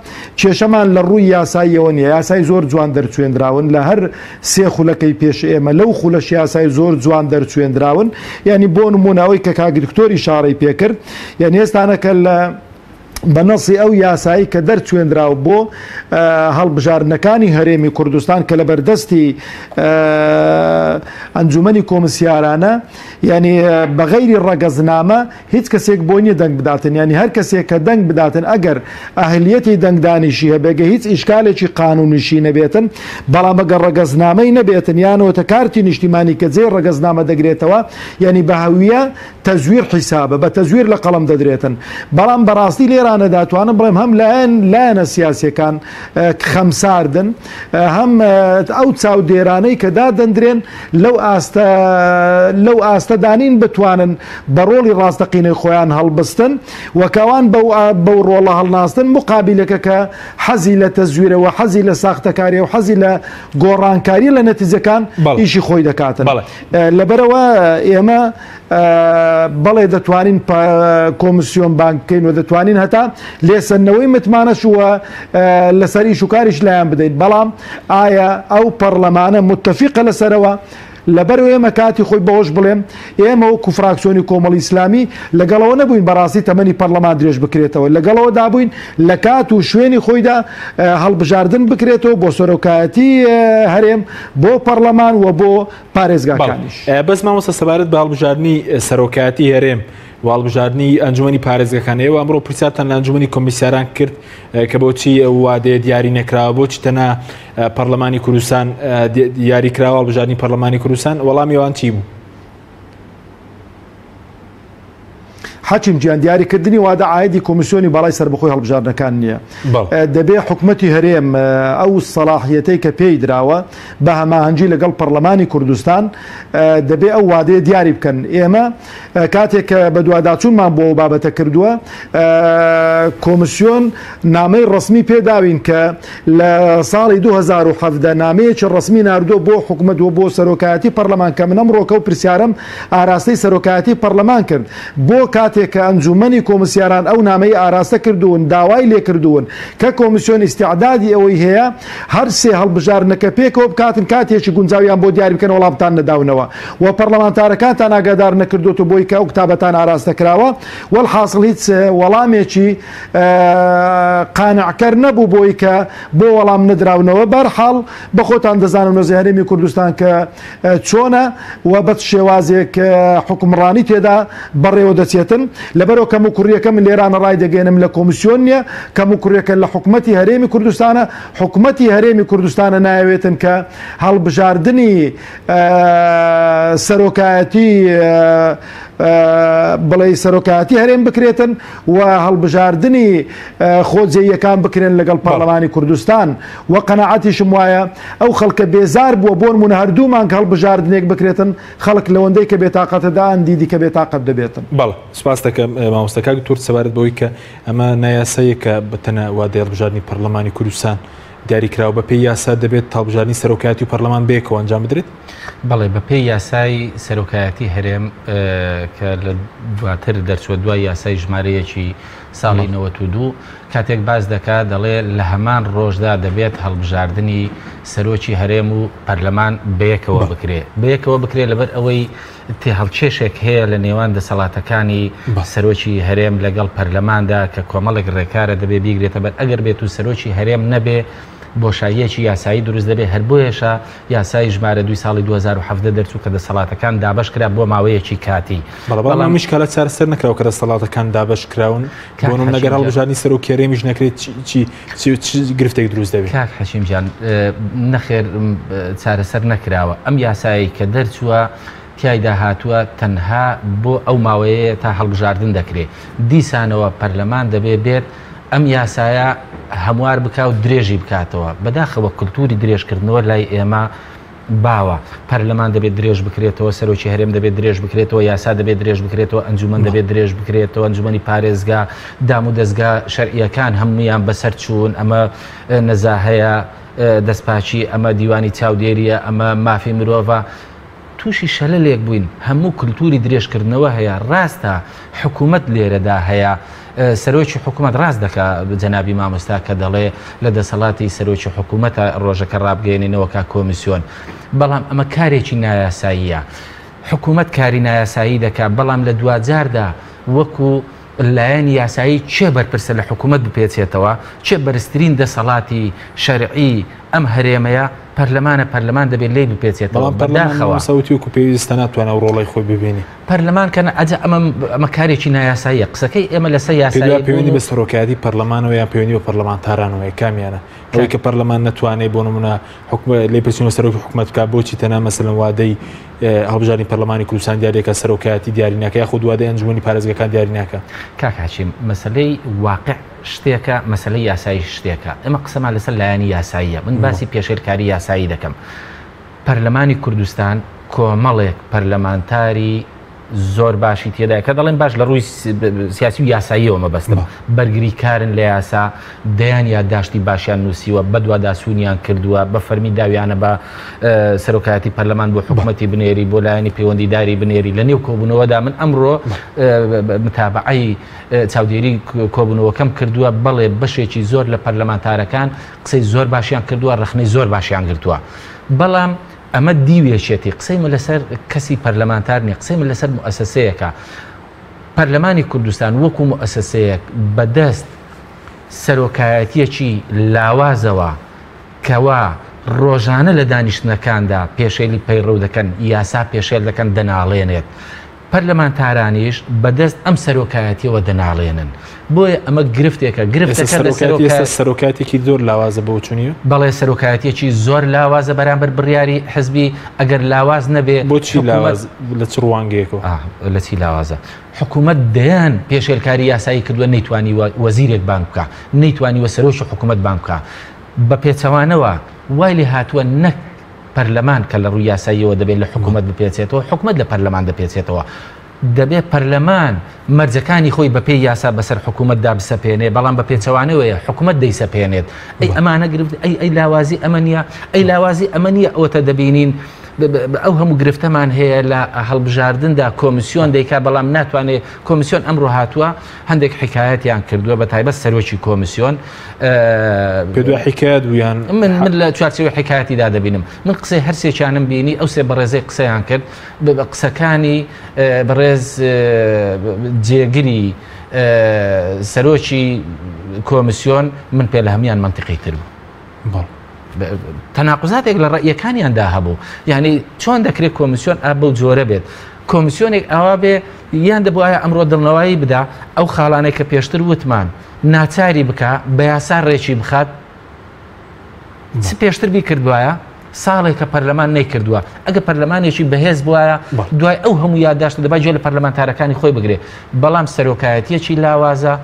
S3: کێشەمان لە ڕووی یاساییەوە نییە، یاسای زۆر جوان دەرچوێندراون لە هەر سێ خولەکەی پێش ئێمە، لەو خولەش یاسای زۆر جوان دەرچوێندراون. یانی بۆ نموونە ئەوەی کە کاک دکتۆر ئیشارەی پێکرد، یانی ئێستانەکە لە بە نەسی ئەو یاسایی کە دەرچوێنراو بۆ هەڵبژاردنەکانی هەرێمی کوردستان کە لە بەردەستی ئەنجومەنی کۆمسیارانە، یعنی بە غەیری ڕەگەزنامە هیچ کەسێک بۆی نییە دەنگ بداتن، یعنی هەر کەسێک کە دەنگ بداتن ئەگەر ئەهلیەتی دەنگدانیشی هەبێگە هیچ ئیشکالێکی قانونیشی نەبێتن، بەڵام ئەگەر ڕەگەزنامەی نەبێتن یانەوەتە کارتی نیشتیمانی کە جێی ڕەگەزنامە دەگرێتەوە، یعنی بە هەویە تەزویر حیسابە، بە تەزویر لە قەڵەم دەدرێتن. بەڵام بەڕاستی لێرانەدا توانم بڵێم هەم لایەن لایەنە سیاسیەکان خەمساردن، هەم ئەو چاودێرانەی کە دادەندرێن لەو ئاستە لەو ئاستەدانین بتوانن بە ڕۆڵی ڕاستەقینەی خۆیان هەڵبستن و کەوان بەو بەو ڕۆڵە هەڵناستن، مقابلەکە کە حەزی لە تەزویرەوە، حەزی لە ساختەکاریە و حەزی لە گۆڕانکاری لە نەتیجەکان ئیشی خۆی دەکاتن. لەبەرئەوە ئێمە بەڵێ دەتوانین کۆمسیۆن بانگ بکەین و دەتوانین هەتا لێسەندنەوەی متمانەش و لەسەر ئیش و کاریش لایان بدەین، بەڵام ئایا ئەو پەرلەمانە متفقە لەسەرەوە؟ لەبەرئەوە ئێمە کاتی خۆی بەوەش بڵێم ئێمە وەکو فراکسیۆنی کۆمەڵی ئیسلامی لەگەڵەوە نەبووین بەڕاستی تەمەنی پەرلەمان درێژ بکرێتەوە، لەگەڵەوە دابووین لە کات و شوێنی خۆیدا هەڵبژاردن بکرێتەوە بۆ سەرۆکایەتی هەرێم، بۆ پەرلەمان و بۆ پارێزگاکانیش.
S2: بەس مامۆستا سەبارەت بە هەڵبژاردنی سەرۆکایەتی هەرێم و هەڵبژاردنی ئەنجومەنی پارێزگاکان ئێوە ئەمڕۆ پرسیارتان لە ئەنجومەنی کۆمیسیاران کرد کە بۆچی ئەو وادەیە دیاری نەکراوە، بۆچی تەنها پەرلەمانی کوردستان دیاری کراوە هەڵبژاردنی پەرلەمانی کوردستان، وەڵامی ئەوان چی بوو؟
S3: حەکیم گیان دیاریکردنی وادە عایدی کۆمیسیۆنی باڵای سەربەخۆی هەڵبژاردنەکان نییە. دەبێ حکومەتی هەرێم ئەو سەڵاحیەتەی کە پێی دراوە بە هەماهەنگی لەگەڵ پەرلەمانی کوردستان دەبێ ئەو وادەیە دیاری بکەن. ئێمە کاتێک کە بەدواداچوونمان بۆ ئەو بابەتە کردووە کۆمیسیۆن نامەی ڕەسمی پێداوین کە لە ساڵی 2017 نامەیەکی ڕەسمی ناردووە بۆ حکومەت و بۆ سەرۆکایەتی پەرلەمان کە من ئەمڕۆکە و پرسیارم ئاراستەی سەرۆکایەتی پەرلەمان کرد بۆ کاتێک کە ئەنجوومەنی کۆمسیاران ئەو نامەی ئاراستە کردوون داوای لێکردوون کە کۆمیسیۆن ئیستعدادی ئەوەی هەیە هەر سێ هەڵبژاردنەکە پێکەوە بکاتن کاتێکی گونجاویان بۆ دیاری بکەن وەڵامتان نەداونەوە و پەرلەمانتارەکانتان ئاگادار نەکردۆتەوە بۆی کە ئەو کتابەتان ئاراستە کراوە وەلحاسڵ هیچ وەڵامێکی قانعکەر نەبوو بۆی کە بۆ وەڵام نەدراونەوە بەرحاڵ بەخۆتان دەزانن وەزی هەرێمی کوردستان کە چۆنە و بە چ شێوازێک حوکمڕانی تێدا بەڕێوە دەچێتن. لەبەرئەوە کەموکوڕییەکە من لێرانە ڕایدەگەیەنم لە کۆمیسیۆن نییە، کەموکوڕییەکە لە حکومەتی هەرێمی کوردستانە، حکومەتی هەرێمی کوردستانە نایەوێتن کە هەڵبژاردنی سەرۆکایەتی بڵێی سەرۆکایەتی هەرێم بکرێتن و هەڵبژاردنی خۆجێیەکان بکرێن لەگەڵ پەرلەمانی کوردستان و قەناعەتیشم وایە ئەو خەڵکە بێزار بووە بۆنمونە هەر دوو مانگ هەڵبژاردنێک بکرێتن خەڵک لەوەندەی کە بێتاقەتە دائەندی دیکە بێتاقەت دەبێتن.
S2: بەڵێ سوپاست دەکەم مامۆستا کاک دکتۆر سەبارەت بەوەی کە ئەمە نایاساییە کە بەتەنە وادەی هەڵبژاردنی پەرلەمانی کوردستان دیاری کراوە بەپێی یاسا دەبێت هەڵبژاردنی سەرۆکایەتی و پەرلەمان بەیەکەوە ئەنجام بدرێت؟
S4: بەڵێ بەپێی یاسای سەرۆکایەتی هەرێم کە لە دواتر دەرچووە دوای یاسای ژمارە یەکی ساڵی 92 کاتێک باس دەکا دەڵێ لە هەمان ڕۆژدا دەبێت هەڵبژاردنی سەرۆکی هەرێم و پەرلەمان بەیەکەوە بکرێ بەیەکەوە بکرێ لەبەر ئەوەی تێهەڵکێشێک هەیە لە نێوان دەسەڵاتەکانی سەرۆکی هەرێم لەگەڵ پەرلەماندا کە کۆمەڵێک ڕێکارە دەبێ بیگرێتە بەر ئەگەر بێت و سەرۆکی هەرێم نەبێ بۆشاییەکی یاسایی دروست دەبێ هەر بۆیەشە یاسای ژمارە دووی ساڵی 2017 دەرچوو کە دەسەڵاتەکان دابەش کرا بۆ ماوەیەکی کاتی.
S2: بەڵێ بەڵام ئەم ئیشکالە چارەسەر نەکراوە کە دەسەڵاتەکان دابەش کراون بۆ نمونە گەر هەڵبژاردنی سەرۆکی هەرێمیش نەکرێت چی چ گرفتێک دروست دەبێت؟
S4: کاک حەکیم گیان نەخێر چارەسەر نەکراوە ئەم یاسایەی کە دەرچووە تیایدا هاتووە تەنها بۆ ئەو ماوەیەیە تا هەڵبژاردن دەکرێ دیسانەوە پەرلەمان دەبێ بێت ئەم یاسایە هەموار بکا و درێژی بکاتەوە بەداخەوە کلتوری درێژکردنەوە لای ئێمە باوە پەرلەمان دەبێت درێژ بکرێتەوە سەرۆکی هەرێم دەبێت درێژ بکرێتەوە یاسا دەبێت درێژ بکرێتەوە ئەنجومەن دەبێت درێژ بکرێتەوە ئەنجومەنی پارێزگا دام و دەزگا شەرعیەکان هەموویان بەسەر چوون ئەمە نەزاهەیە دەستپاکی ئەمە دیوانی چاودێریە ئەمە مافی مرۆڤە تووشی شەلەلێک بووین هەموو کلتوری درێژکردنەوە هەیە ڕاستە حکوومەت لێرەدا هەیە سەرۆکی حکوومەت ڕاست دەکا جەنابی مامۆستا کە دەڵێ لە دەسەڵاتی سەرۆکی حکوومەتە ڕۆژەکە ڕابگەیەنینەوە کا کۆمیسیۆن بەڵام ئەمە کارێکی نایاساییە حکوومەت کاری نایاسایی دەکا بەڵام لە دواجاردا وەکو لایەنی یاسایی کێ بەرپرسە لە حکوومەت بپێچێتەوە کێ بەرزترین دەسەڵاتی شەرعی ئەم هەرێمەیە پەرلەمانە پەرلەمان دەبێت لێی بپێچێتەوە
S2: بەڵام پەرلەمان
S4: بەداخەوە.
S2: مامۆستا وتی وەکو پێویستە ناتوانێت ئەو ڕۆڵەی خۆی ببینی.
S4: پەرلەمان کە ئەجا ئەمە ئەمە کارێکی نایاساییە قسەکەی ئێمە لەسەر
S2: پێت وایە
S4: یاسایی بوون
S2: پەیوەندی
S4: و
S2: بە سەرۆکایەتی پەرلەمانەوە یان پەیوەندی بە پەرلەمانتارانەوە هەیە کامیانە؟ ئەوەی کە پەرلەمان نەتوانێت بۆ نمونە حکوم لێپرسینەوە سەرۆکی حکومەت بکات بۆچی تەنها مەسەلەن وادەی هەڵبژاردنی پەرلەمانی کوردستان دیاری دەکات سەرۆکایەتی دیاری ناکات یاخود وادەی ئەنجومەنی پارێزگاکان دیاری ناکات؟
S4: کاک حەکیم مەسەلەی واقع شتێکە مەسەلەی یاساییش شتێکە ئێمە قسەمان لەسەر لایەنی یاساییە من باسی پێشێلکاری یاسایی دەکەم پەرلەمانی کوردستان کۆمەڵێک پەرلەمانتاری زۆر باشی تێدایە کە دەڵێن باش لە ڕووی سیاسی و یاساییەوە مەبەستم بەرگریکارن لە یاسا دەیان یادداشتی باشیان نووسیوە بەدواداچوونیان کردووە بە فەرمی داویانە بە سەرۆکایەتی پەرلەمان بۆ حکومەتی بنێری بۆ لایەنی پەیوەندیداری بنێری لە نێو کۆبوونەوەدا من ئەمڕۆ متابعەی چاودێری کۆبوونەوەکەم کردووە، بەڵێ بەشێکی زۆر لە پەرلەمانتارەکان قسەی زۆر باشیان کردووە، ڕەخنەی زۆر باشیان گرتووە، بەڵام ئەمە دیوێکێتی قسەی من لەسەر کەسی پەرلەمانتار نیە قسەی من لەسەر موئەسەسەیەکە پەرلەمانی کوردستان وەکو موئەسەسەیەک بەدەست سەرۆکایەتیەکی لاوازەوە کەوا ڕۆژانە لە دانیشتنەکاندا پێشێلی پەیڕەو دەکەن یاسا پێشێل دەکەن دەناڵێنێت پەرلەمانتارانیش بەدەست ئەم سەرۆکایەتیەوە دەناڵێنن. بۆیە ئەمە گرفتێکە. گرفتەکە لە
S2: سەرۆکایەتی سەرۆکایەتێکی زۆر لاوازە بۆ چونی؟
S4: بەڵێ سەرۆکایەتیەکی زۆر لاوازە بەرامبەر بڕیاری حزبی ئەگەر لاواز نەبێ
S2: بۆچی لاواز لە چ ڕوانگەیەکەوە؟
S4: لە چی لاوازە؟ حکوومەت دەیان پێشێلکاری یاسایی کردووە نەیتوانیوە وەزیرێک بانگ بکا نەیتوانیوە سەرۆکی حکوومەت بانگ بکا بە پێچەوانەوە وای لێ هاتووە نەک پەرلەمان کە لە ڕووی یاساییەوە دەبێت لە حکوومەت بپێچێتەوە، حکومەت لە پەرلەمان دەپێچێتەوە. دەبێت پەرلەمان مەرجەکانی خۆی بەپێی یاسا بەسەر حکوومەتدا بسەپێنێ، بەڵام بە پێچەوانەوەیە حکوومەت دەیسەپێنێت. ئەی ئەمانە گرفت، ئەی ئەی لاوازی ئەمە نییە؟ ئەی لاوازی ئەمە نییە ئەوەتە دەبینین ئەو هەموو گرفتەمان هەیە لە هەڵبژاردندا کۆمیسیۆن دەیکا بەڵام ناتوانێت کۆمیسیۆن ئەمڕۆ هاتووە هەندێک حکایەتیان کردووە بە تایبەت سەرۆکی کۆمیسیۆن
S2: پێ دوای حکایەت بوو یان
S4: من من لە چوارچێوەی حکایەتیدا دەبینم من قسەی هەرسێکیانم بینی ئەو سێ بەڕێزەی قسەیان کرد بە قسەکانی بەڕێز جێگری سەرۆکی کۆمیسیۆن من پێ لە هەموان مەنتیقی تر بوو. تەناقوزاتێک لە ڕەئیەکانیاندا هەبوو یعنی چۆن دەکرێت کۆمیسیۆن ئا بەو جۆرە بێت کۆمیسیۆنێک ئاوا بێ یان دەبواە ئەمڕۆ دڵنەوایی بدا ئەو خاڵانەی کە پێشتر وتمان ناچاری بکە بە یاسا ڕێکی بخات چ پێشتر بیکردوایە ساڵێکە پەرلەمان نەیکردووە ئەگە پەرلەمانێکی بەهێز بواە دوای ئەو هەموو یادداشتە دەبا گوێ لە پەرلەمانتارەکانی خۆی بگرێ بەڵام سەرۆکایەتیەکی لاوازە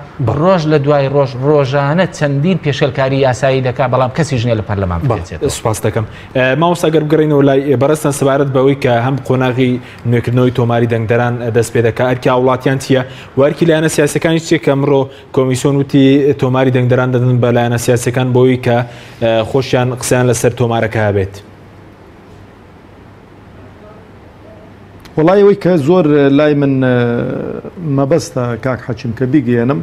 S4: ڕۆژ لە دوای ڕۆژ ڕۆژانە چەندین پێشێلکاری یاسایی دەکا بەڵام کەسیش نیە لە پەرلەمان بپێچێتەوە.
S2: سوپاست دەکەم مامۆستا گەر بگەڕێینەوە لای بەڕێزتان سەبارەت بەوەی کە هەم قۆناغی نوێکردنەوەی تۆماری دەنگدەران دەست پێ دەکا ئەرکی هاوڵاتیان چییە و ئەرکی لایەنە سیاسەکانیش چییە کە ئەمڕۆ کۆمیسیۆن وتی تۆماری دەنگدەران دەدەن بە لایەنە سیاسەکان بۆی کە خۆشیان قسەیان لەسەر تۆمارەکە هەبێت؟
S3: وەڵای ئەوەی کە زۆر لای من مەبەستە کاک حەکیم کە بیگەیەنم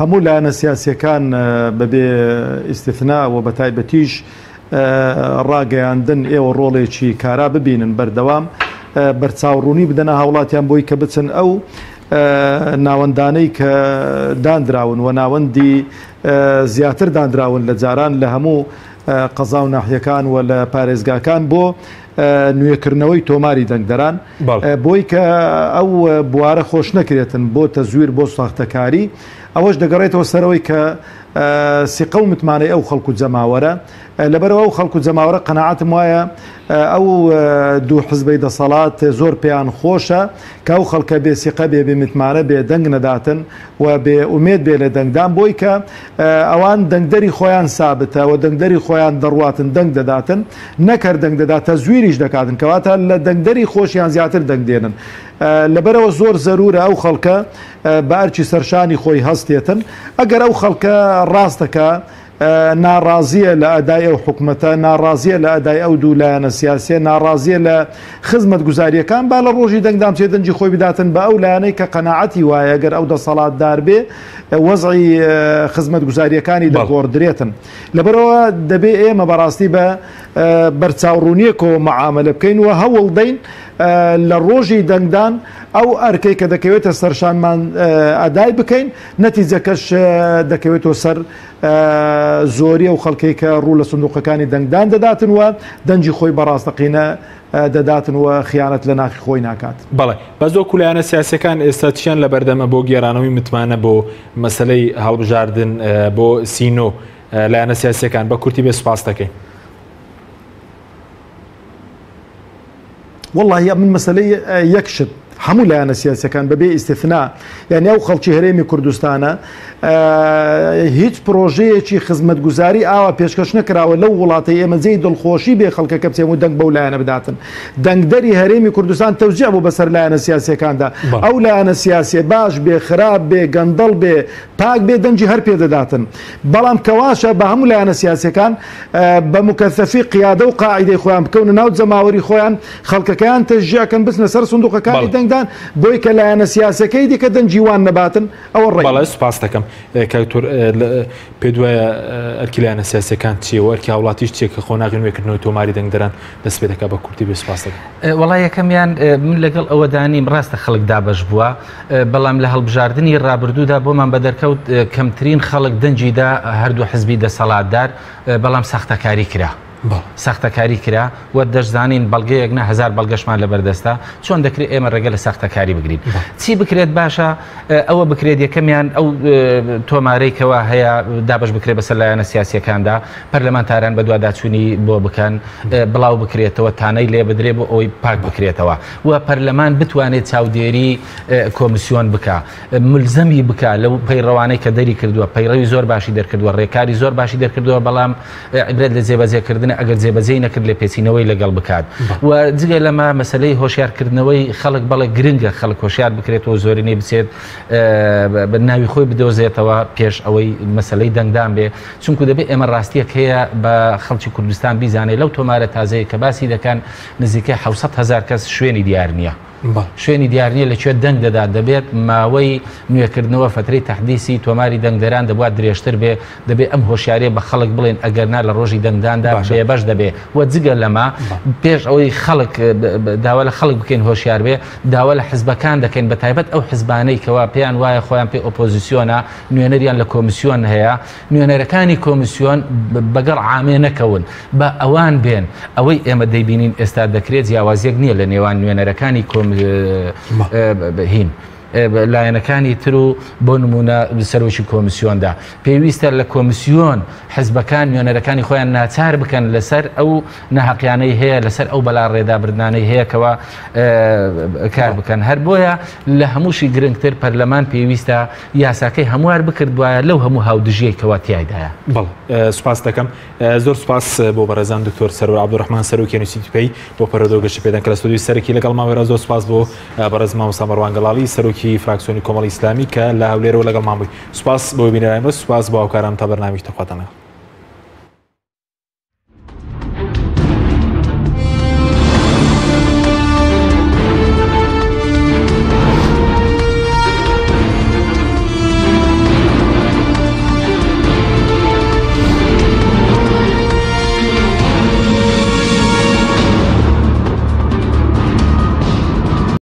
S3: هەموو لایەنە سیاسیەکان بەبێ ئیستثنا و بەتایبەتیش ڕاگەیاندن ئێوە ڕۆڵێکی کارا ببینن بەردەوام بەرچاوڕوونی بدەنە هاوڵاتیان بۆی کە بچن ئەو ناوەندانەی کە دانراون و ناوەندی زیاتر دانراون لە جاران لە هەموو قەزا و ناحیەکان و لە پارێزگاکان بۆ نوێکردنەوەی تۆماری دەنگدەران بۆی کە ئەو بوارە خۆش نەکرێتن بۆ تەزویر بۆ ساختەکاری ئەوەش دەگەڕێتەوە سەرەوەی کە سیقە و متمانەی ئەو خەڵک و جەماوەرە لەبەرەوە ئەو خەڵک و جەماوەرە قەناعەتم وایە ئەو دوو حزبەی دەسەڵات زۆر پێیان خۆشە کە ئەو خەڵکە بێ سیقە بێ بێ متمانە بێ دەنگ نەداتن و بێ ئومێد بێ لە دەنگدان بۆی کە ئەوان دەنگدەری خۆیان سابتە و دەنگدەری خۆیان دەڕواتن دەنگ دەداتن نەک هەر دەنگ دەدات تەزویریش دەکاتن کەواتە لە دەنگدەری خۆشیان زیاتر دەنگ دێنن لەبەرەوە زۆر زەرورە ئەو خەڵکە بە ئەرکی سەرشانی خۆی هەستێتن ئەگەر ئەو خەڵکە ڕاستەکە ناڕازییە لە ئەدای ئەو حکومەتە، ناڕازییە لە ئەدای ئەو دوو لایەنە سیاسییە، ناڕازییە لە خزمەتگوزارییەکان، با لە ڕۆژی دەنگدان بچێ دەنگی خۆی بداتن بە ئەو لایەنەی کە قەناعەتی وایە گەر ئەو دەسەڵاتدار بێ وەزعی خزمەتگوزارییەکانی دەگۆڕدرێتن. لەبەرئەوە دەبێ ئێمە بەڕاستی بە بەرچاوڕوونییەکەوە مەعامەلە بکەین و هەوڵ دەین لە ڕۆژی دەنگدان ئەو ئەرکەی کە دەکەوێتە سەرشانمان ئەدای بکەین، نەتیجەکەش دەکەوێتەوە سەر زۆری ئەو خەڵکەی کە ڕوو لە سندوقەکانی دەنگدان دەداتن و دەنگی خۆی بە ڕاستەقینە دەداتن و خیانەت لە ناخی خۆی ناکات.
S2: بەڵێ بەس وەکو لایەنە سیاسیەکان ئێستا چیان لەبەردەمە بۆ گێرانەوەی متمانە بۆ مەسەلەی هەڵبژاردن بۆ سینۆ لایەنە سیاسیەکان بە کورتی بێ سوپاس دەکەین.
S3: وەڵاهی من مەسەلەی یەک شت هەموو لایەنە سیاسەکان بەبێ ئیسیثنا یعنی ئەو خەڵکی هەرێمی کوردستانە هیچ پرۆژەیەکی خزمەتگوزاری ئاوا پێشکەش نەکراوە لەو وڵاتەی ئێمە جێی دڵخۆشی بێ خەڵکەکە بچێن و دەنگ بەو لایەنە بداتن دەنگدەری هەرێمی کوردستان تەوزیع بوو بەسەر لایەنە سیاسیەکاندا ئەو لایەنە سیاسیە باش بێ خراپ بێ گەندەڵ بێ پاک بێ دەنگی هەر پێ دەداتن بەڵام کەواشە بە هەموو لایەنە سیاسیەکان بە مکەسەفی قیادە و قاعیدەی خۆیان بکەونە ناو جەماوەری خۆیان خەڵکەکەیان تەشجیع کەن بچنە سەر سندوقەکانی دەنگدان. دەنگدان بۆی کە لایەنە سیاسەکەی دیکە دەنگی وان نەباتن ئەوە ڕێی.
S2: بەڵێ سوپاست دەکەم کاک دکتۆر پێت وایە ئەرکی لایەنە سیاسیەکان چییە و ئەرکی هاوڵاتیش چییە کە قۆناغی نوێکردنەوەی تۆماری دەنگدەران دەست پێ دەکات بە کورتی بێ سوپاس دەکەم.
S4: وەڵا یەکەمیان من لەگەڵ ئەوەدا نیم ڕاستە خەڵک دابەش بووە بەڵام لە هەڵبژاردنی ڕابردوودا بۆمان بەدەرکەوت کەمترین خەڵک دەنگی دا هەردوو حزبی دەسەڵاتدار بەڵام ساختەکاری کرا. ساختەکاری کرا و دەشزانین بەڵگەیەک نا هەزار بەڵگەشمان لەبەردەستە چۆن دەکرێت ئێمە ڕێگە لە ساختەکاری بگرین چی بکرێت باشە ئەوە بکرێت یەکەمیان ئەو تۆمارەی کەوا هەیە دابش بکرێت بەسەر لایەنە سیاسیەکاندا پەرلەمانتاران بەدواداچوونی بۆ بکەن بڵاو بکرێتەوە تانەی لێ بدرێ بۆ ئەوەی پاک بکرێتەوە و پەرلەمان بتوانێت چاودێری کۆمیسیۆن بکە ملزەمی بکە لەو پەیڕەوانەی کە دەری کردووە پەیڕەوی زۆر باشی دەرکردووە ڕێکاری زۆر باشی دەرکردووە بەڵام عیبرەت لە جێبەجێکردنە ئەگەر جێبەجێی نەکرد لێپێچینەوەی لەگەڵ بکات و جگە لەمە مەسەلەی هۆشیارکردنەوەی خەڵک بەڵێ گرنگە خەڵک هۆشیار بکرێتەوە زۆرینەی بچێت بە ناوی خۆی بدۆزێتەوە پێش ئەوەی مەسەلەی دەنگدان بێ چونکو دەبێت ئێمە ڕاستیەک هەیە بە خەڵکی کوردستان بیزانێت لەو تۆمارە تازەیە کە باسی دەکەن نزیکەی 600 هزار کەس شوێنی دیار نییە. شوێنی دیار نییە لە کوێ دەنگ دەدات، دەبێت ماوەی نوێکردنەوە، فترەی تەحدیسی، تۆماری دەنگدەران دەبوا درێژتر بێ، دەبێ ئەم هۆشیارییە بە خەڵک بڵێین ئەگەرنا لە ڕۆژی دەنگداندا بێبەش دەبێ و جگە لەمە پێش ئەوەی خەڵک داوا لە خەڵک بکەین هۆشیار بێ، داوا لە حزبەکان دەکەین بە تایبەت ئەو حزبانەی کەوا پێیان وایە خۆیان پێ ئۆپۆزیسیۆنە نوێنەریان لە کۆمیسیۆن هەیە، نوێنەرەکانی کۆمیسیۆن بەگەڕ عامێ نەکەون، با ئەوان بێن، ئەوەی ئێمە دەیبینین ئێستا دەکرێت جیاوازیەک نییە لە نێوان نوێنەرەکانی هین لایەنەکانی تر و بۆ نمونە سەرۆکی کۆمیسیۆندا پێویستە لە کۆمیسیۆن حزبەکان نوێنەرەکانی خۆیان ناچار بکەن لەسەر ئەو ناهەقیانەی هەیە لەسەر ئەو بەلا ڕێدابردنانەی هەیە کەوا کار بکەن هەر بۆیە لە هەمووشی گرنگتر پەرلەمان پێویستە یاساکەی هەموار بکردبایە لەو هەموو هاودژیەی کەوا تیایدایە.
S2: بەڵێ سوپاست دەکەم. زۆر سوپاس بۆ بەڕێزان دکتۆر سەروەر عەبدولڕەحمان سەرۆکی ئەنستیتوتی پەی بۆ پەروەردە و گەشەپێدان کە لە ستۆدیۆی سەرەکی لەگەڵمان وێرا. زۆر سوپاس بۆ بەڕێز مامۆستا مەروان گەڵاڵی سەرۆکی فراکسیۆنی کۆمەڵی ئیسلامی کە لە هەولێرەوە لەگەڵمان بووی. سوپاس بۆ بینەرانی بەڕێز، سوپاس بۆ هاوکارانم تا بەرنامەیەکی تر خواتان لەگەڵ.